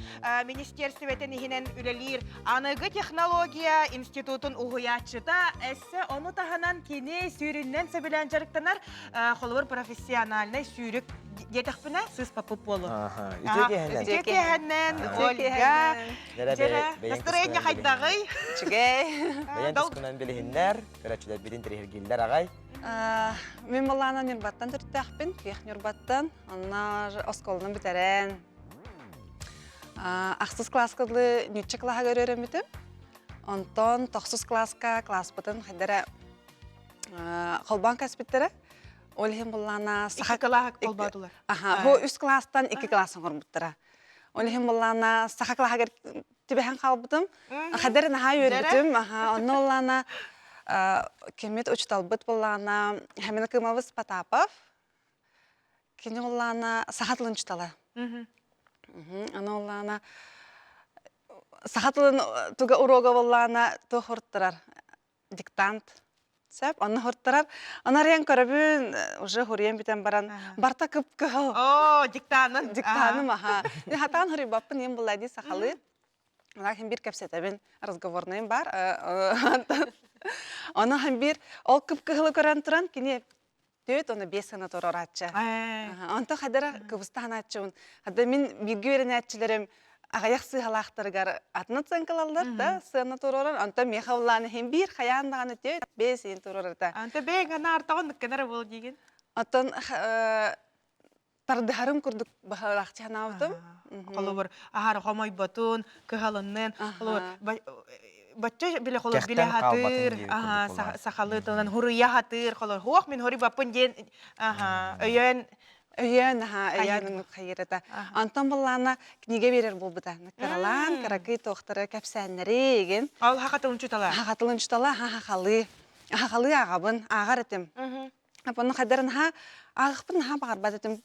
министиэрстибэтин иһинэн үлэлиир аныгы технология институтун уһуйааччыта өссө ону таһынан кини сүүрүннэн сөбүлээн дьарыктанар холобур профессиональнай сүүрүк диэтэхпинэ сыыспаппыт буолуо. Үтүө киэһэннэн. Үтүө киэһэннэн, Ольга. Дьэрэ, настроение хайдаҕый? Үчүгэй. Бэйэн тускунан билиһиннэр, көрөөччүлэрбитин тириһиргииллэр аҕай. Мин балаана Ньурбаттан төрүттээхпин, Киэх Ньурбаттан. Онно оскуоланы бүтэрэн, ахсыс кылааска дылы ньучча кылааһыгар үөрэммитим. Онтон тохсус кылааска кылааспытын хайдара холбоон кэспиттэрэ. Ол иһин буллаана саха кылааһы холбоотулар. Аха, бу үс кылаастан икки кылаас оҥорбуттара. Ол иһин буллаана саха кылааһыгар түбэһэн хаалбытым. Хадары наһаа үөрбүтүм. Аха, онно буллаана киммит учуталбыт буллаана Хэмин Акымович Потапов. Кини буллаана саха тылын учутала. Аны буллаана саха тылын туга уруога буллаана туох уруттарар диктант сөп онно хуртарар аны арыйан көрөбүн уже хуруйан бүтэн баран барта кып-кыһыл о диктанын диктаным аха хатаан хуруйбаппын иэн булла дии сахалыы Лахин бир кэпсэтэбин разговорныйым бар Ону хан бир ол кып-кыһылы көрөн туран кини Түөт оны биэс гына туруорааччы. Онтон хадара кыбыстаһанааччыбын. Хада мин бииргэ үөрэнээччилэрим аҕыйах сыыһалаахтарыгар атын оценкалаллар да сыана туруорар. Онтон миэхэ улаан иһин биир хайаан даҕаны түөт биэс иһин туруорарта. Онто бэйэҥ ана артаҕын ныкканара буол диигин. Оттон тардыһарым курдук баһылаахчы санаабытым. Холобур, аһары хомойботун, кыһалыннын, холобур, бачча биле холор биле хатыр, аха, сахалы тылынан хуруйа хатыр, холор, хуох мин хуруйбаппын диэн, аха, өйөөн Өйөөн, аха, өйөөн хайырата. Антон буллаана книга берер болбута. Каралаан, каракый тохтары кэпсээннэри еген. Ал хахатылын чутала. Хахатылын чутала, хахалы. Хахалы ағабын, ағар этим. Апонно хайдарын ха ааҕыахпын наһаа баҕарбат этим.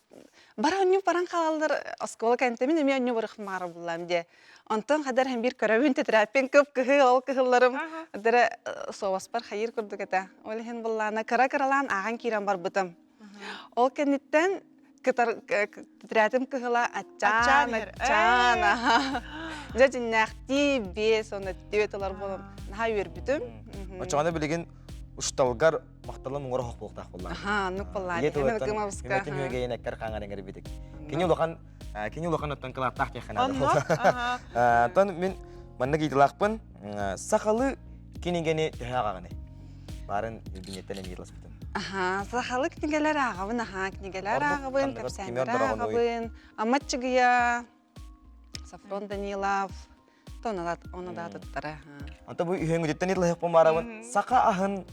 Бара онньуу баран хаалаллар оскуола кэнтэмин эмиэ онньуу барыахпын баҕарар буллаам диэ. Онтон хайдар һэн биир көрөбүн тэтэрээппин кып-кыһыл ол кыһылларым дара суобаспар хайыыр курдук этэ. Ол иһин буллаана кыра-кыралаан ааҕан киирэн барбытым. Ол кэнниттэн кытар тэтэрээтим кыһыла аччаан аччаан аха. Дьэ дьиннээхтии биэс уонна түөт ылар буолан наһаа үөрбүтүм. Оччоҕуна билигин ушталгар махталым муҥура хох буолуохтаах буоллаҕа. Аха, оннук буоллаа. Ийэ тылыттан үмэтин үөгэйин эккэр хаҥар эҥэрбитик. Кини улахан кини улахан оттон кылааттаах диэххэ наада. Оттон мин маннык ыйытылаахпын сахалыы кинигэни төһө ааҕаҕыный? Баарын Евгенияттан эмиэ ыйыталаспытым. Аха, сахалыы кинигэлэр ааҕабын, аха, кинигэлэр ааҕабын, кэпсээннэр ааҕабын. Амма Чыгыйа, Софрон Данилов, оны да туттара. Антон бу үһөҥүтүттэн итилэһэхпин баарабын саха аһын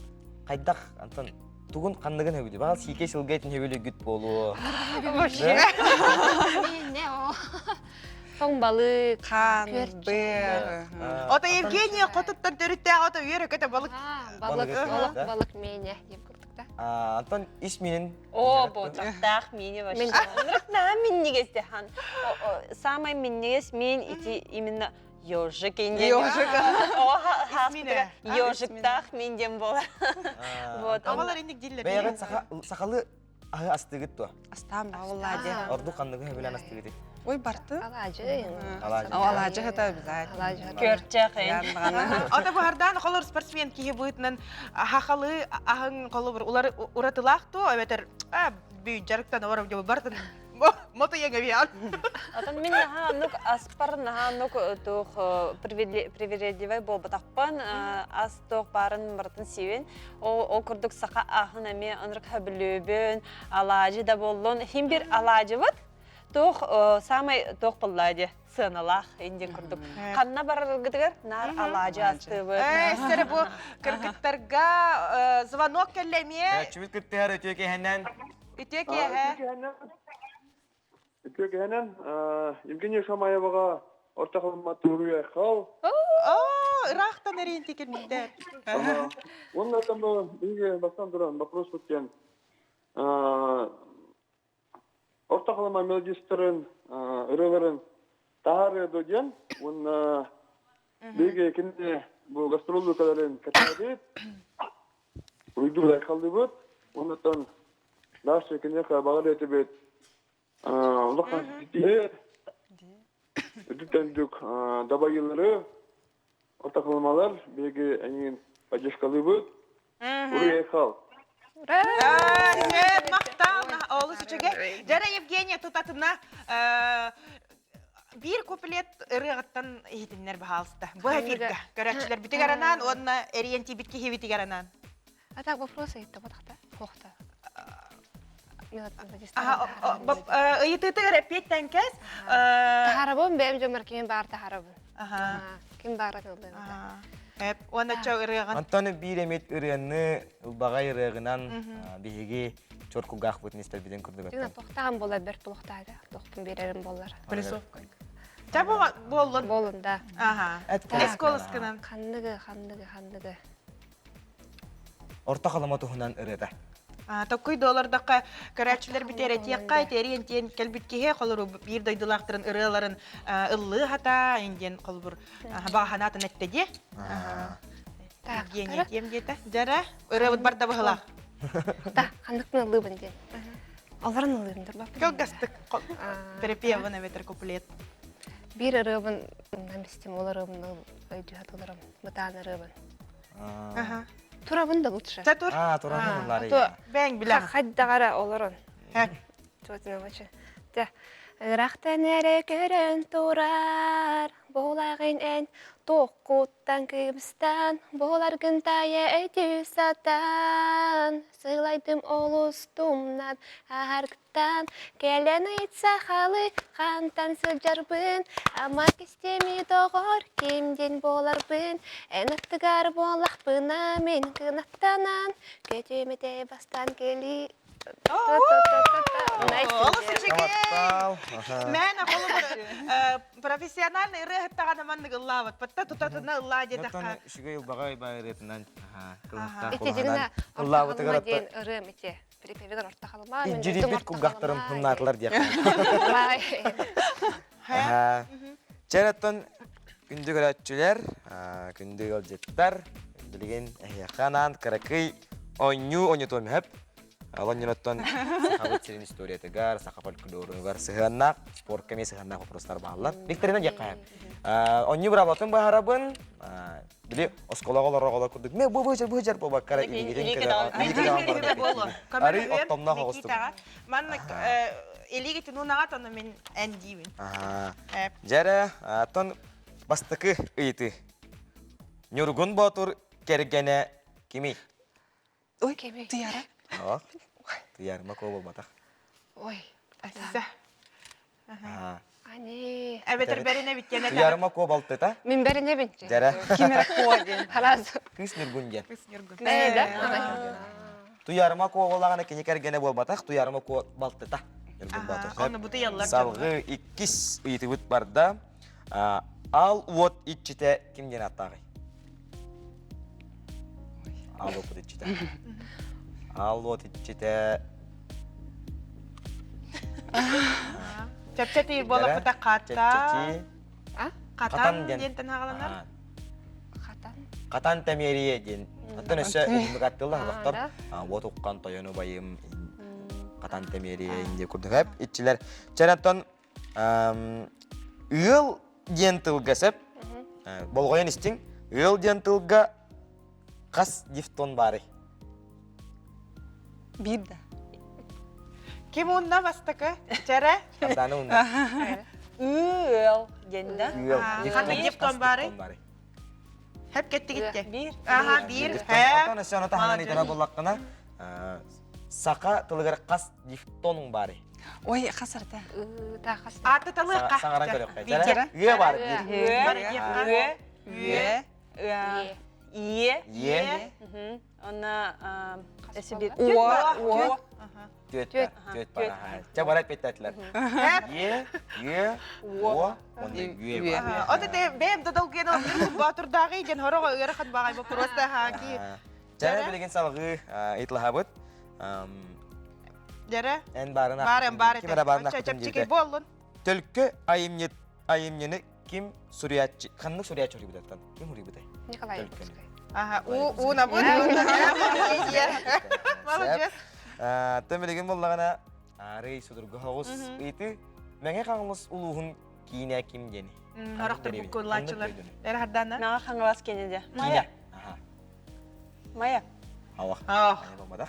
хайдах антон тугун ханныгын хөбүлүй баҕал сиикэй сылга этин хөбүлүйгүт буолуо. Вообще. Тоҥ балык, Хаан, быар. Ото Евгения хотуттан төрүттээх ото үөрэ көтө балык. Балык, балык, балык миинэ диэн курдук да. Антон ис миинин О, болчактаах миини вообще. Нрык миннигес дехан. Самый миннигес мин ити именно ежик инден. Ежик. О, ежиктаах мин диэн буолар. Вот. Оҕолор инник дииллэр. Бэйэҕит сахалы аһы астыгыт дуо? Астаам баҕаллаа дии. Ордук ханныгы сөбүлээн астыгытый? Ой, барты. Алаадьы. Алаадьы. Алаадьы хата обязательно. Көрчөх Ото баһардаан холор спортсмен киһи быытынан хахалы аһын холобур улар уратылаах туо эбэтэр бүй дьарыктан олорор дьол бартын мото еңебиан. Отон мин наһаа оннук аспар наһаа оннук туох привередливай буолбатахпын ас туох баарын барытын сиибин ол курдук саха аһын эмиэ ынырык хөбүлүүбүн алаадьы да буоллун хим бир алаадьыбыт туох самай туох буоллаа дии сыаналаах индин курдук ханна бараргытыгар наар алаадьы астыыбыт Э, сэрэ бу кыргыттарга звонок кэллэ эмиэ. Чүбүт кыттыһар үтүө киэһэнэн. Үтүө киэһэ. Үтүө киэһэнэн Евгения Шамаеваҕа орто халыммат туруйа хал. Оо, ыраахтан эриэн тикирмиттэр. Уонна там биһиги бастан туран вопрос диэн орто халыма мелодистарын ырыаларын таһаарыа дуо диэн уонна биһиги кини бу гастроллукаларын кэтэһэбит уйдуу айхаллыбыт уоннаттан Даша киниэхэ баҕар этибит улахан ситиһэр үрдүк дабайыылары ортакылымалар биһиги эҥин поддержкалыыбыт уруй-айхал Сөп, махтал, олус үчүгэй. Дьара Евгения тутатына биир куплет ырыаҕыттан иһитиннэр баһаалыста. Бу эфирга көрөөччүлэр бүтүгэр анаан уонна эриэн тиийбит киһибитигэр анаан. А так вопрос ыйытта батахта хуохта. Ыйытыытыгар эппиэттэн кэс. Таһарабын бэйэм дьоммор кимин баар таһарабын. Ким баара тыллыым. Эп, уонна чо ырыаҕын. Антон биир эмит ырыаны ылбаҕай ырыаҕынан биһиги чор кулгаахпытын истэрбитин курдук. Дина тохтаан буолар бэрт булуохтаата. Тохтун биэрэрим буоллар. Плюсовка. Та буоллун. Буоллун да. Аха. Эсколоскынан. Ханныгы, ханныгы, ханныгы. Орто халыма туһунан ырыата. Токкуй доллардахха көрөөччүлэр бүтэр этиэххэ тэриэн тиэн кэлбит киһи холору биир дойдулаахтарын ырыаларын ыллыы хата индиэн холбур баҕаханаатын этте дии. Евгения тиэм диэтэ. Дьара ырыабыт барда быһылаах. Да, ханныктын ыллыыбын диэн. Олорон ыллыыбын дурба. Кылгастык припевын эбэтэр куплет. Биир ырыабын намистим ол ырыабын өйдүү хатыларым бытаан ырыабын. Турабын да лучше. Чэ тур. Аа, турабын ыллары. Бэҥ билэн. Хайдаҕара олорон. Чуотина Дьэ, ыраахтан эрэ көрөн турар, буолаҕын эн туохкуттан кыбыстан, буоларгын таайа өйдүү сатаан, сылайдым олус тумнан, аһаргыттан кэлэн ыйыт сахалы хантан сылдьарбын, ама кистеми доҕор ким диэн буоларбын, эн аттыгар буоллахпына мин кынаттанан, көтүмэтэ бастан кэлии Олус үчүгэй! Мээнэ холобур профессиональный ырыаһыттаҕына маннык ыллаабыт. Батта тутатына ыллаа диэтэххэ. Үчүгэй ылбаҕай ырыатынан Ити дьигина ыллаабытыгар диэн ырыам ити. Припевигэр орто халыма. Илдьирийбит кулгахтарым хымнаатылар диэх. Чэр оттон күндү көрөөччүлэр, күндү ыалдьыттар, билигин эһиэхэ анаан кыракый оонньуу оонньотуом сөп. Ол оонньуноттон сахабыт сирин историятыгар, саха фольклоругар сыһыаннаах, спортка эмиэ сыһыаннаах вопростар бааллар. Викторина диэххэ. Оонньуу быраабылатын быһаарабын. Били оскуолаҕа олорор оҕолор курдук мэ бу быһыжар быһыжар буолбаккара илиигитин боло. Арый оттомноох оҕустук. Маннык илиигитин унаҕат ону мин эн диибин. Дьэрэ, оттон бастакы ыйытыы. Ньургун Боотур кэргэнэ кимий? Ой, Туяра. Туяра Мако буолбатах. Ой. Асса. Ани. Эбэтэр бэринэбит диэн этэ. Туярма Ко балтыта. Мин бэринэбин. Дьэрэ. Ким эрэ Ко диэн. Хараз. Кыыс Ньургун диэн. Кыыс Ньургун. Э, да? Туярма Ко буоллаҕына кини кэргэнэ буолбатах, Туярма Ко балтыта. Ньургун Боотур. Онно бутуйаллар. Салгыы иккис ыйытыбыт барда. Ал уот иччитэ ким диэн ааттааҕый? Ал уот иччитэ. Ал уот иччитэ Чэпчэтии буолаппыта хата. Чэпчэтии. Хатан диэнтэн хаҕаланар. Хатан Тэмиэрийэ диэн. Оттон өссө уһуннук аттыллар олохтор. Уот уккан тойону байым Хатан Тэмиэрийэ инди курдук эп иччилэр. Чэн оттон ыал диэн тылга сөп. Болҕойон истиҥ. Ыал диэн тылга хас дифтон баарый? Биир да. Ким уунна бастакы? Чэрэ? Сардаана уунна. Ыал диэн да. Ыал. Ханнык дифтон баарый? баарый? Хэп кеттигитте. Биир. Аха, биир. Оттон өссө ону таһынан итара буллаххына, саха тылыгар хас дифтонуҥ баарый? Ой, хас арта? Ааты талыахха. Саҥаран көрүөххэ. Чэрэ? Үө баар биир. Үө. Үө. Үө. Ие. Е. Онна эси бир. О. Түөт. Түөт бар. Чэ барат беттәтилер. Е, е, о, онда үе бар. Ота те бэм да долгуйан Боотурдааҕы диэн хорого ыарахан баҕай просто хаки. Чэ билигин салгыы ыйытылаһабыт. Дьэрэ. Эн барына. Барым бар Ким эрэ барына. Чэпчэки буоллун. Төлкө айымньы айымньыны ким суруйааччы, ханнык суруйааччы суруйбутаттан? Ким суруйбутай? Николай Якутскай. Аха, у у набыт. Молодец. Тэн билигин буоллаҕына арый судургу соҕус ыйытыы Мэҥэ Хаҥалас улууһун киинэ ким диэни? Орохтор буккуллааччылар. Эр хардана? Мэҥэ Хаҥалас киинэ дьэ. Киинэ. Аха. Майа. Ауах. Майа болмадах.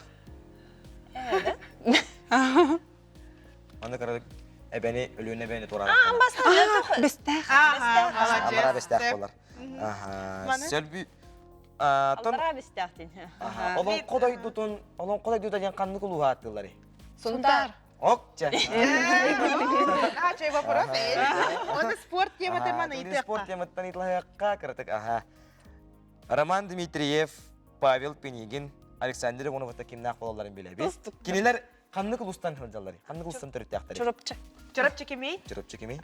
Аны кыра эбэни, Өлүөнэ эбэни туораан. Бэстээх. Аллара бэстээх болар. Сөлбү Аллара бэстээх дин. Олоҥхо дойдутун, олоҥхо дойдута диэн ханнык улууһа ааттыылларый? Сунтаар. Ок, чэ. А, чей вопрос? Он спорт тематын маны ыйтыахха. Спорт тематтан ыйтылаһыахха кыратык, аха. Роман Дмитриев, Павел Пинигин, Александр Ивановта кимнээх буолалларын билэбит. Кинилэр Ханнык улуустан сылдьалларый? Ханнык улуустан төрүттээхтэрий? Чурапчы. Чурапчы кимий? Чурапчы кимий?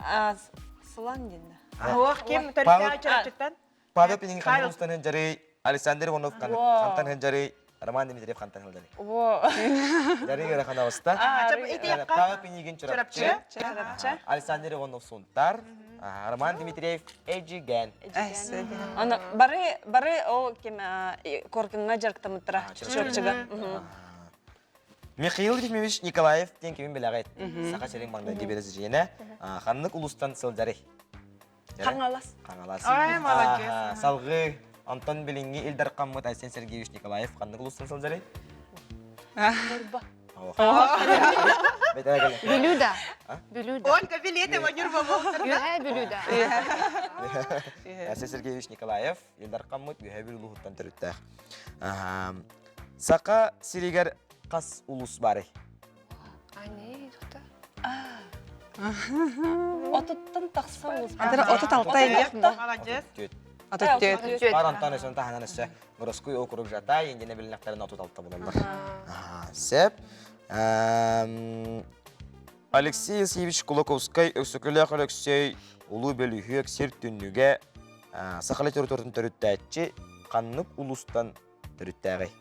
Сылан диэн. Ох, ким төрүттээх Чурапчыттан? Павел Пинигин ханнык улуустан сылдьарый? Александр Иванов хантан сылдьарый? Роман Дмитриев хантан сылдьарый? Жарый ыарахан абыста. Павел Пинигин Чурапчы. Чурапчы. Александр Иванов Сунтар. Роман Дмитриев Эдьигээн. Аны бары бары ол ким Коркиҥҥа дьарыктаммыттара Чурапчыга. Михаил Ефимович Николаев диэн кимин билэҕит? Саха сирин маҥнайгы бэрэсидьиэнэ. Ханнык улуустан сылдьарый? Хаҥалас. Хаҥалас. Ой, молодец. Салгыы Антон билиҥҥи Ил Дархаммыт Айсен Сергеевич Николаев ханнык улуустан сылдьарый? Ньурба. Бүлүү да. Бүлүү да. Ольга Билетова Ньурба Үөһээ Бүлүү да. Айсен Сергеевич Николаев Ил Дархаммыт Үөһээ Бүлүү улууһуттан төрүттээх. Саха сиригэр хас улус барый? Ани, тута. Отуттан тахса улус. Антара 36 иэх. Молодец. 34. Бар Антон өсөн таһынан өссө Городской округ Жатай индине билинэхтэрин 36 булаллар. Сеп. Алексей Евсеевич Кулаковскай Өксөкүлээх Өлөксөй Улуу Бөлүһүөк сир түннүгэ саха литературатын төрүттээччи ханнык улустан төрүттээҕий?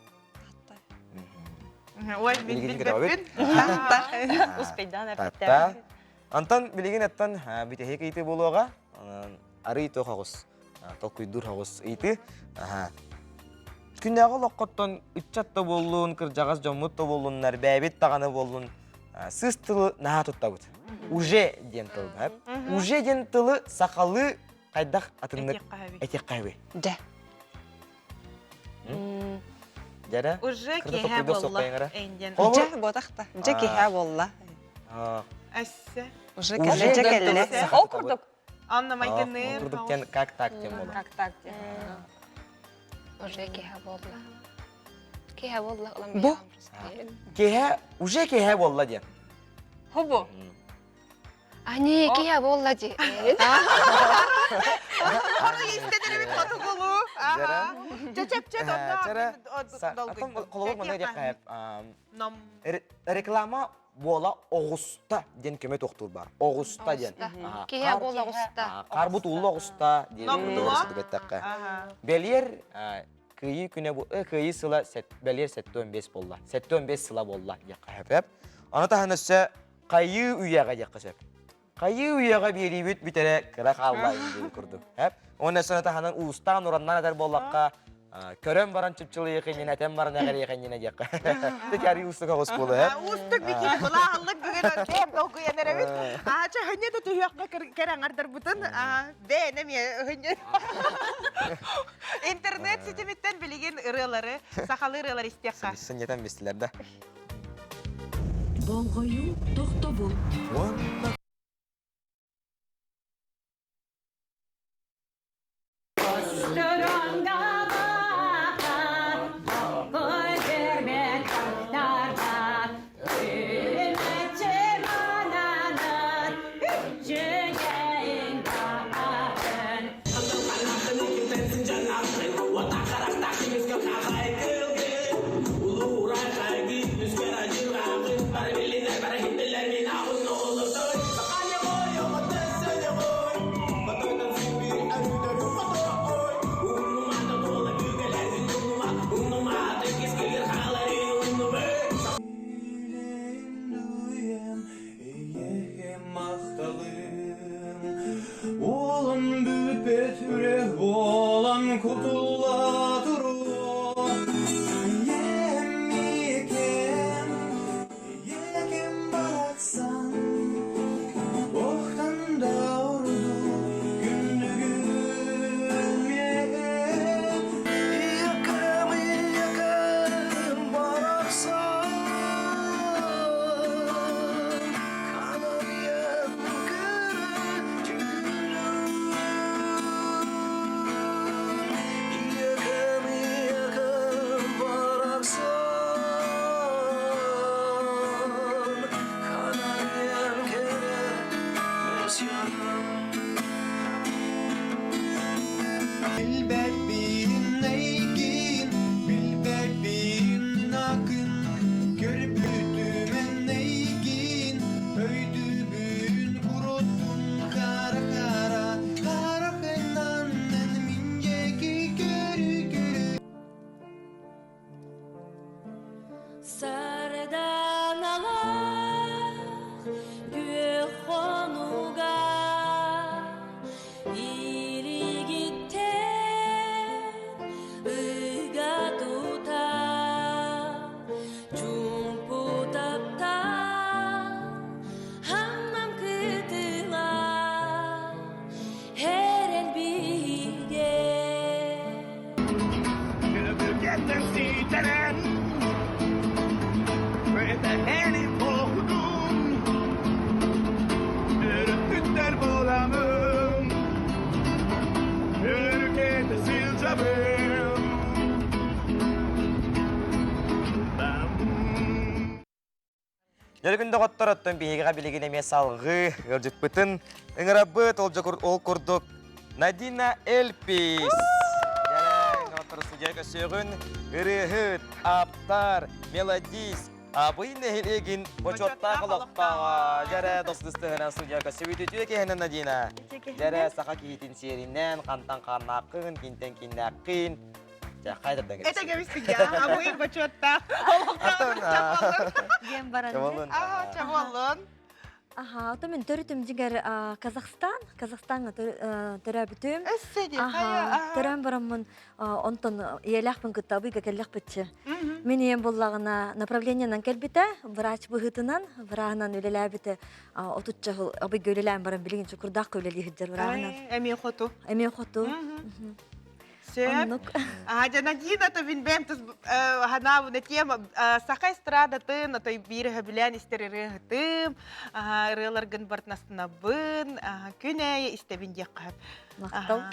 Ой, билбэппин. Успейдаан Татта. Антон билигин аттан бүтэһик ыйытыы буолуоҕа. Арый туох оҕус, толкуйдуур оҕус ыйытыы. Күннээҕи олоххоттон ыччат да буоллун, кырдьаҕас дьоммут да буоллуннар, бэйэбит даҕаны буоллун, сыыс тылы наһаа туттабыт. Уже диэн тыл бар. Уже диэн тылы сахалыы хайдах атыннык этиэххэ Дьэ. Дьэрэ? Уже киһэ буолла. Энден. Дьэ, буотахта. Дьэ киһэ буолла. Әссе. Уже кэллэ, дьэ кэллэ. Ол курдук. Анна майгыныр. Курдук диэн как так диэн буолла. Как так диэн. Уже киһэ буолла. Киһэ буолла. Бу? Киһэ, уже киһэ буолла диэн. Хобу. Ани, киһэ буолла дии. Хоро истэнэрибит хотугулу. Чэчэпчэ Холобур манна диэххэ реклама буола оҕуста диэн көмө туохтуур бар. Оҕуста диэн. Киһи буола оҕуста. Хаарбыт уулла оҕуста диэн курдук эттэххэ. Бэлиэр кыайыы күнэ бу кыайыы сыла бэлиэр 75 буолла. 75 сыла буолла диэххэ сөп. Аны таһынан өссө хайыы үйэҕэ диэххэ сөп. Хайыы үйэҕэ биэриибит бүтэрэ кыра хаалла диэн курдук. Уонна өссө таһынан уустаан ураннан этэр буоллахха көрөн баран чыпчылыйыах иннинэ этэн баран эҕэриэх иннинэ диэххэ. Текари уустук оҕус буолуо э. Уустук бикини былааллык бүгүн бэйэм долгуйан эрэбит. Аача хынньа да түһүөххэ кэр аҥардарбытын бэйэн эмиэ хынньа. Интернет ситимиттэн билигин ырыалары, сахалыы ырыалары истиэххэ. Сынньатан бистилэр да. Болҕойуу тохтобул. Уолан бүппэт үрэх буолан кутулла туруо Ийэм миэкэм, ийэкэм барахсан Охтан да ордук күндүгүн миэхэ Ийэкэм, ийэкэм барахсан Билбэппин эйигин, билбэппин акын, көрбүтүм эйигин, өйдүүбүн куруттун хара-хара, харахынан мин диэки көрү-көрү. Сарданалаах күөх хонууга илигиттэн ыйга тута чуумпу таптал хаммам кытыла эрэл биһигэ Дьөрүгүн доҕоттор, оттон биһигиҕэ билигин эмиэ салҕыы ыалдьыппытын ыҥырабыт ол ол курдук Надина Эльпис. Дьэрэ, студия көсүөҕүн ырыаһыт, ааптар, мелодист, Абый нэһилиэгин бочуоттаах олохтооҕо. Дьэрэ, достустуһунан студия көсүбүт үтүө киһинэн Надина. Дьэрэ, саха киһитин сиэринэн, хантан хааннааххын, кинтэн киннээххин, Дьэ, хайдардан кэбис. Это кэбистик я. Абый бочуоттаах олохтоох Диэн баран. Чаболун. Аа, чаболун. Аха, ото мен төрүтүм дьиҥэр Казахстан, Казахстаҥҥа төрөөбүтүм. Өссө дии, Аха, төрөөн бараммын онтон ийэлээхпин кытта абыйга кэллэхпитчи. Мин ийэм буллаҕына направлениенан кэлбитэ, врач быһыытынан, враһынан үлэлээбитэ отучча сыл абыйга үлэлээн баран билигин чукурдаахка үлэлии сылдьар враһынан. Эмиэ хоту. Эмиэ хоту. Сөп. Аа, дьэ, Надина, то мин бэйэм тус ханаабына тема саха эстрадатын, отой биир өһөбүлээн истэр ырыаһытым, ырыаларгын бартнастынабын, күн ээйи истэбин диэххэ. Махтал.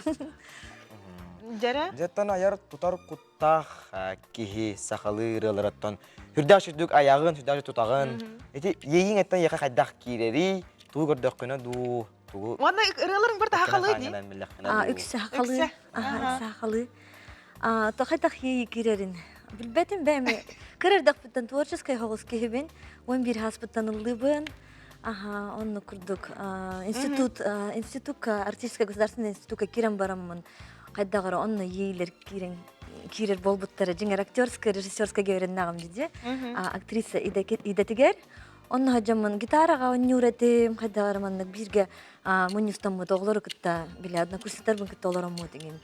Дьэрэ? Дьэттэн айар тутар куттаах киһи сахалыы ырыаларыттан сүрдээх сүрдүк айаҕын, сүрдээх тутаҕын. Ити иэйиҥ эттэн эйиэхэ хайдах киирэрий, тугу көрдөххүнэ дуу, тугу Уонна ырыаларыҥ бір сахалыы дии. Үксэ сахалыы. Аха, сахалыы. Тоҕо тахыы киирэрин. Билбэтим бэйэм кыра эрдэхпиттэн творческай соҕус киһибин. 11 сааспыттан ыллыыбын. Аха, оннук курдук институт институкка артистическай государственный институкка киирэн бараммын хайдах эрэ онно иэйилэр киирэн киирэр буолбуттара дьиҥэр актерскай режиссерскай үөрэннэҕим дии актриса идэтигэр онно дьоммун гитараҕа оонньуур этим хайдах эрэ маннык бииргэ мунньустаммыт оҕолору кытта били однокурсниктарбын кытта олороммут иҥин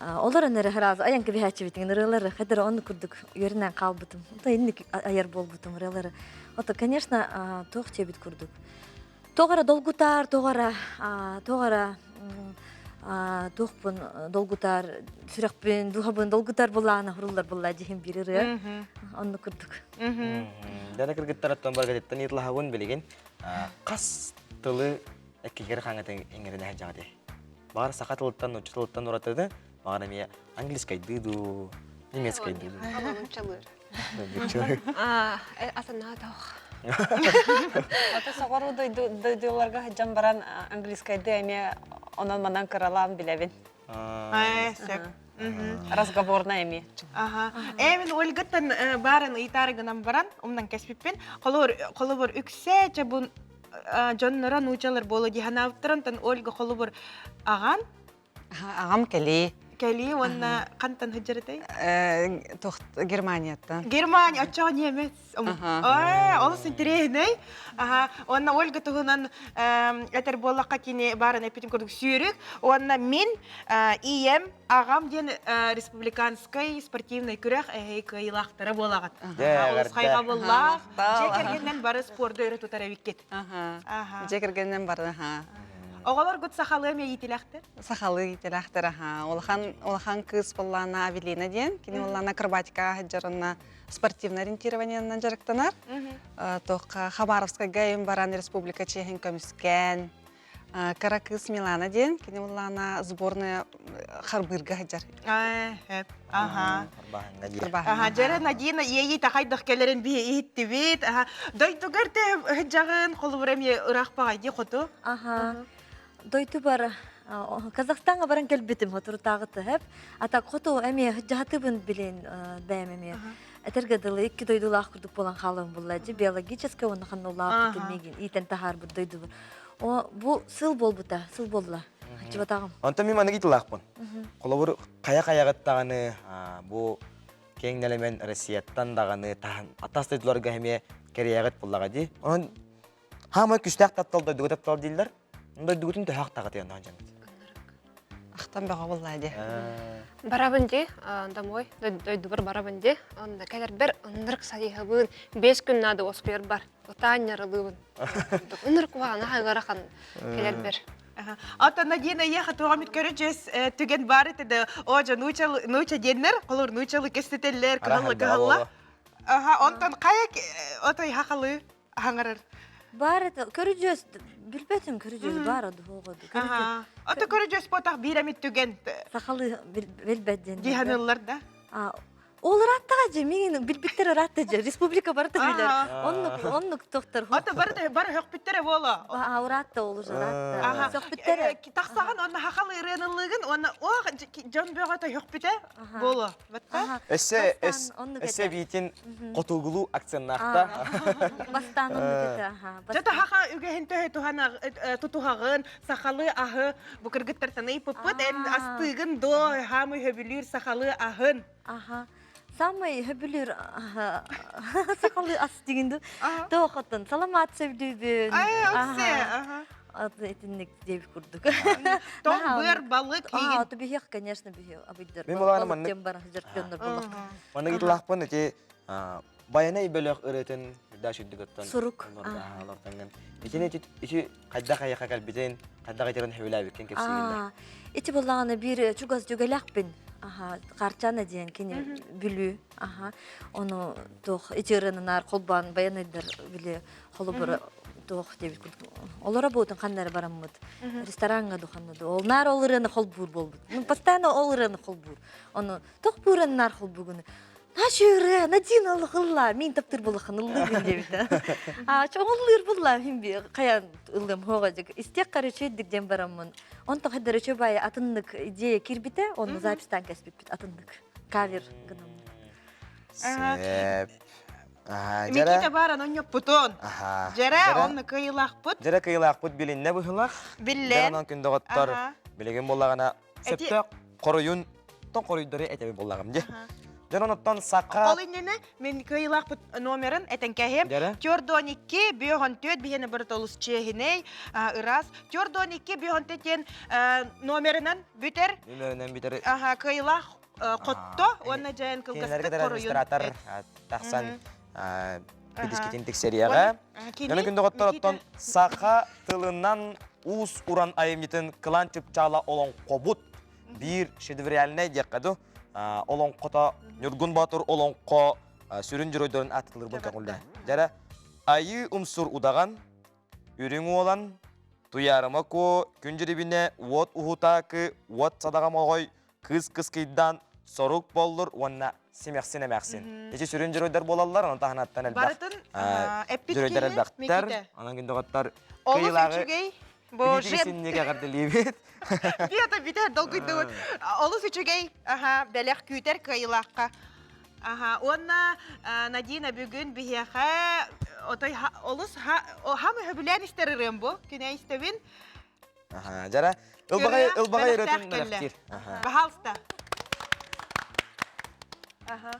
олорон эрэ сразу айан кэбиһээччибитиҥин ырыалары хайдах эрэ оннук курдук үөрэнэн хаалбытым ото инник айар буолбутум ырыалары ото конечно туох диэбит курдук туох эрэ долгутаар туох эрэ туох эрэ туохпун долгутаар сүрэхпин дууһабын долгутар булаана хуруллар булла дьиһин биир ырыа оннук курдук Дана кыргыттараттан баргатыттан ыйыталаһабын билигин хас тылы эккигэр хаҥатын иҥэринэ сылдьаҕытый Баҕар саха тылыттан, нуучча тылыттан уратыны, баҕар эмиэ английскайдыы дуу, немецкайдыы дуу. Нууччалыыр. Атынаа тоох. Ата соҕуруу дойдуларга сылдьан баран английскайды эмиэ онон-манан кыралаан билэбин. Сөп. Разговорная эмиэ. Аха. Ээ мин Ольгаттан баарын ыйытаары гынан баран, умнан кэспиппин. Холобур, холобур үксэ чэ бу дьонноро нуучалар буолуо дии санаабыттар онтон Ольга холобур аҕан Аҕам кэлии. Кэлии уонна хантан сылдьарытай? Туох Германияттан. Германия оччоҕо немец. Ээ, олус интэриэһинэй. Аха, уонна Ольга туһунан этэр буоллахха кини баарын эппитин курдук сүүрүк. Уонна мин ийэм Аҕам диэн республиканскай спортивнай күрэх эһэй кыайыылаахтара буолаҕыт. Олус хайҕабыллаах. Дьиэ кэргэнинэн бары спорду өрө тутар эбиккит. Дьиэ кэргэнинэн бары. Оҕолоргут сахалыы эмиэ иитилэхтэр? Сахалыы иитилэхтэр, аха. Улахан улахан кыыс буоллаана Авелина диэн. Кини буоллаана акробатикаҕа сылдьар уонна спортивнай ориентированиенан дьарыктанар. Туохха Хабаровскайга им баран республика чиэһин көмүскээн Кыра кыыс Милана диэн, кини улаана сборная харбыырга сылдьар. Аха. Аха, дьэрэ Надина иэйии тахайдах кэлэрин биһи иһиттибит. Аха, дойдугар сылдьаҕын, холобура эмиэ ыраах баҕай дии хоту. Аха. Дойдубар Казахстаҥҥа баран кэлбитим хотурутааҕыты хэп. А так хоту эмиэ сылдьаһатыбын билин бэйэм эмиэ. Этэргэ дылы икки дойдулаах курдук буолан хаалым булла. Биологическай уонна ханна улааппытым миигин иитэн таһаарбыт дойдубун. О, бу сыл буолбута, сыл буолла. Хаччыбатаҕым. Онтон мин маннык итилаахпын. Холобур, хайа-хайаҕыт даҕаны бу киэҥ нэлэмэн Россияттан даҕаны атас дойдуларга эмиэ кэриэҕит буллаҕа дии. Онон хаамай күстээх таптал дойдуга таптал дииллэр. Дойдугутун төһө ахтаҕытый онно дьаҥыт? Ахтан бөҕө буолла дии. Барабын дии, домой, дойдубар барабын дии. Онно кэлэрбэр ынырык сайыһабын, 5 күн наада уоскуйар бар. Ытаан ньарылыыбын. Ынырык куһаҕана ыарахан кэлэрбэр. Ата Надина еха туоҕамит көрөчөс түгэн бар этэ да о жа нууча диэннэр холор нуучалы кэстетеллер кыһалла кыһалла Аха, онтон хайа отой хахалы хаҥарар Бар это көрүдьүөс билбэтим көрүдьүөс баар духуоҕа Аха. Ото көрүдьүөс буотах биир эмит түгэн сахалыы билбэт диэн диһаныллар да Ол ырааттаҕа дьэ миигин билбиттэр ыраатта дьэ республика барыта билэр. Оннук оннук тохтор. Ото бары бары хөхпүттэрэ буоло. Аа ыраатта ол уже ыраатта. Сөхпүттэрэ. Тахсаҕын онно хахал ырыаныллыгын уонна ох дьон бөҕөтө хөхпүтэ буоло. Батта. Өссө өссө биитин хотугулуу акценнаахта. Бастаан оннук этэ. Жата хаха үгэһин төһө туһана тутуһаҕын сахалы аһы бу кыргыттартан ыйыппыппыт эн астыыгын до хаамый хөбүлүүр сахалы аһын. Аха. Самый хөбүлүүр сахалыы ас дигин ду. Тоохоттон саламаат сөбүлүүбүн. Ай, Аты итинник диэбит курдук. Тоҥ быар балык Аа, аты биһиэх, конечно, биһиэх абыйдар. Мин булааны Балык маннык диэн баран сылдьар дьоннор буллах. Маннык итилаахпын ити Байанай бөлөх ырыатын үрдэ сүрдүгүттэн Сурук. олортонгон. Итини ити хайдах айаха кэлбитин, хайдах итерин хөбүлээбиккин кэпсиигин. Ити буллаҕына биир чугас дьүгэлээхпин. Аха, Харчана диэн кини Бүлүү. Аха. Ону туох ити ырыанынаар холбоон баянайдар били холобура туох диэбит курдук. Олоро буутун ханна эрэ бараммыт. Рестораҥҥа ду ханна ду. Ол наар ол ырыаны холбуур буолбут. Ну, постоянно ол ырыаны холбуур. Ону туох бу ырыаны наар холбуугуну? Наша Надина ылла, мин таптыр булахан ыллыыбын диэбитэ. А чоҥоллуур булла хим би хайан ыллым хоҕа истиэх короче диэн бараммын. Онтон хайдар үчү бай атыннык идея кирбите, онну запистан кэспиппит атыннык кавер гынаммыт. Сеп. Микита баран онньоппутун. Дьэрэ, онно кыйылаахпыт. Дьэрэ кыйылаахпыт билиннэ быһылах. Биллэн. Дьэ, онон күндө билигин буллаҕына сөптөөх хоруйун тон хоруйдары этэби буллаҕым дии. Дьон оноттон саха Ол иннинэ мен кыайылаахпыт номерын этэн кэһиэм. Төрдон 2 514 биһиэнэ бары толус чиэһинэй, ыраас. Төрдон 2 514 диэн номерынан бүтэр. Номерынан бүтэр. Аха, кыайылаах хотто уонна дьайан кылгастык хоруйун. Администратор тахсан бидискитин тиксэриэҕэ. Дьону күн доҕоттороттон саха тылынан уус-уран айымньытын кылаан чыпчаала олоҥхобут биир шедевриальнай диэххэ ду олоҥхото Ньургун Боотур олоҥхо сүрүн дьоруойдарын ааттатылырбын көҥүллээн. Дьэрэ Айыы умсур удаҕан, үрүҥ уолан, Туйаарыма Куо, Күн Дьирибинэ, Уот Уһутаакы, Уот Садаҕа Моҕой, Кыыс Кыскыйдаан, Сорук Боллур уонна Симэхсин эмээхсин. Ити сүрүн дьоруойдар буолаллар, онон таһынаттан элбэх Барытын эппит дьоруойдар киһи элбэхтэр. Микита. Онон күндүҕөттөр Олус кыйылааҕы үчүгэй. Боже. Синники эҕэрдэлиибит. Диэта бүтэр долгуйдубут. Олус үчүгэй. Аха, бэлэх күүтэр кыайылаахха. Аха, уонна Надина бүгүн биһиэхэ отой олус хам өһөбүлээн истэр ырыам бу. Күнэ истэбин. Аха, жара ылбаҕай ылбаҕай ырыатын бэлэхтиир. Пожалуйста. Аха.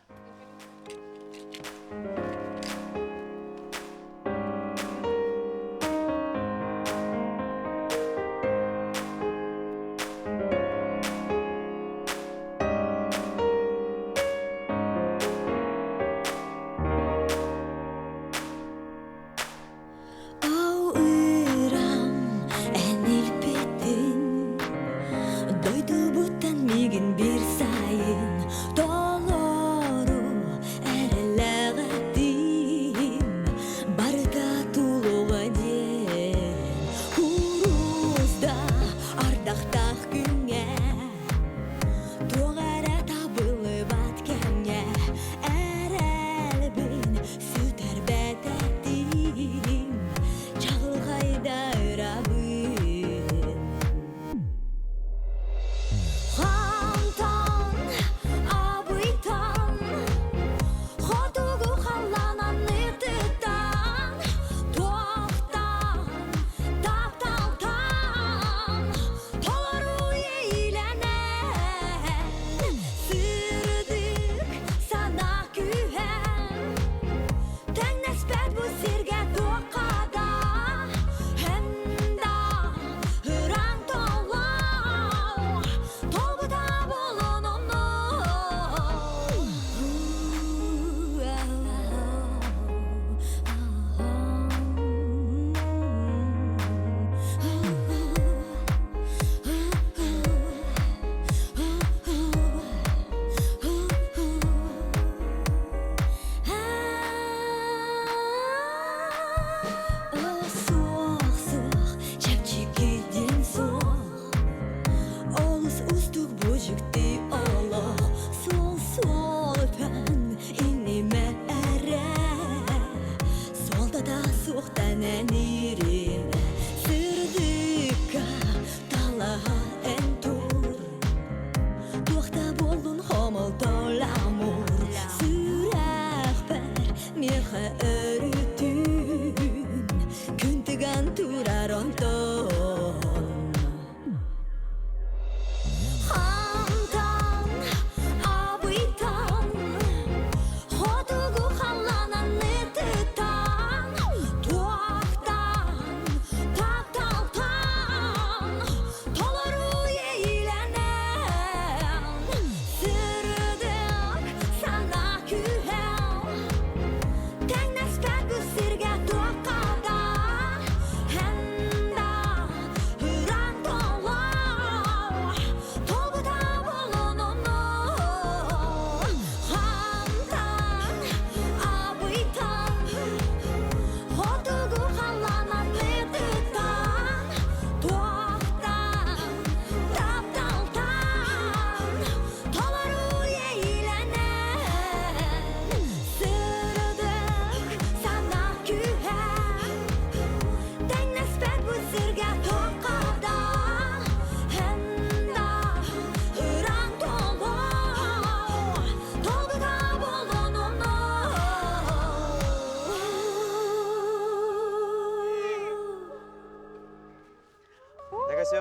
Ырам эн илпитин Дойдубуттан миигин биир сайын Толору эрэллээх этиҥ.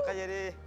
Көрсүөххэ диэри.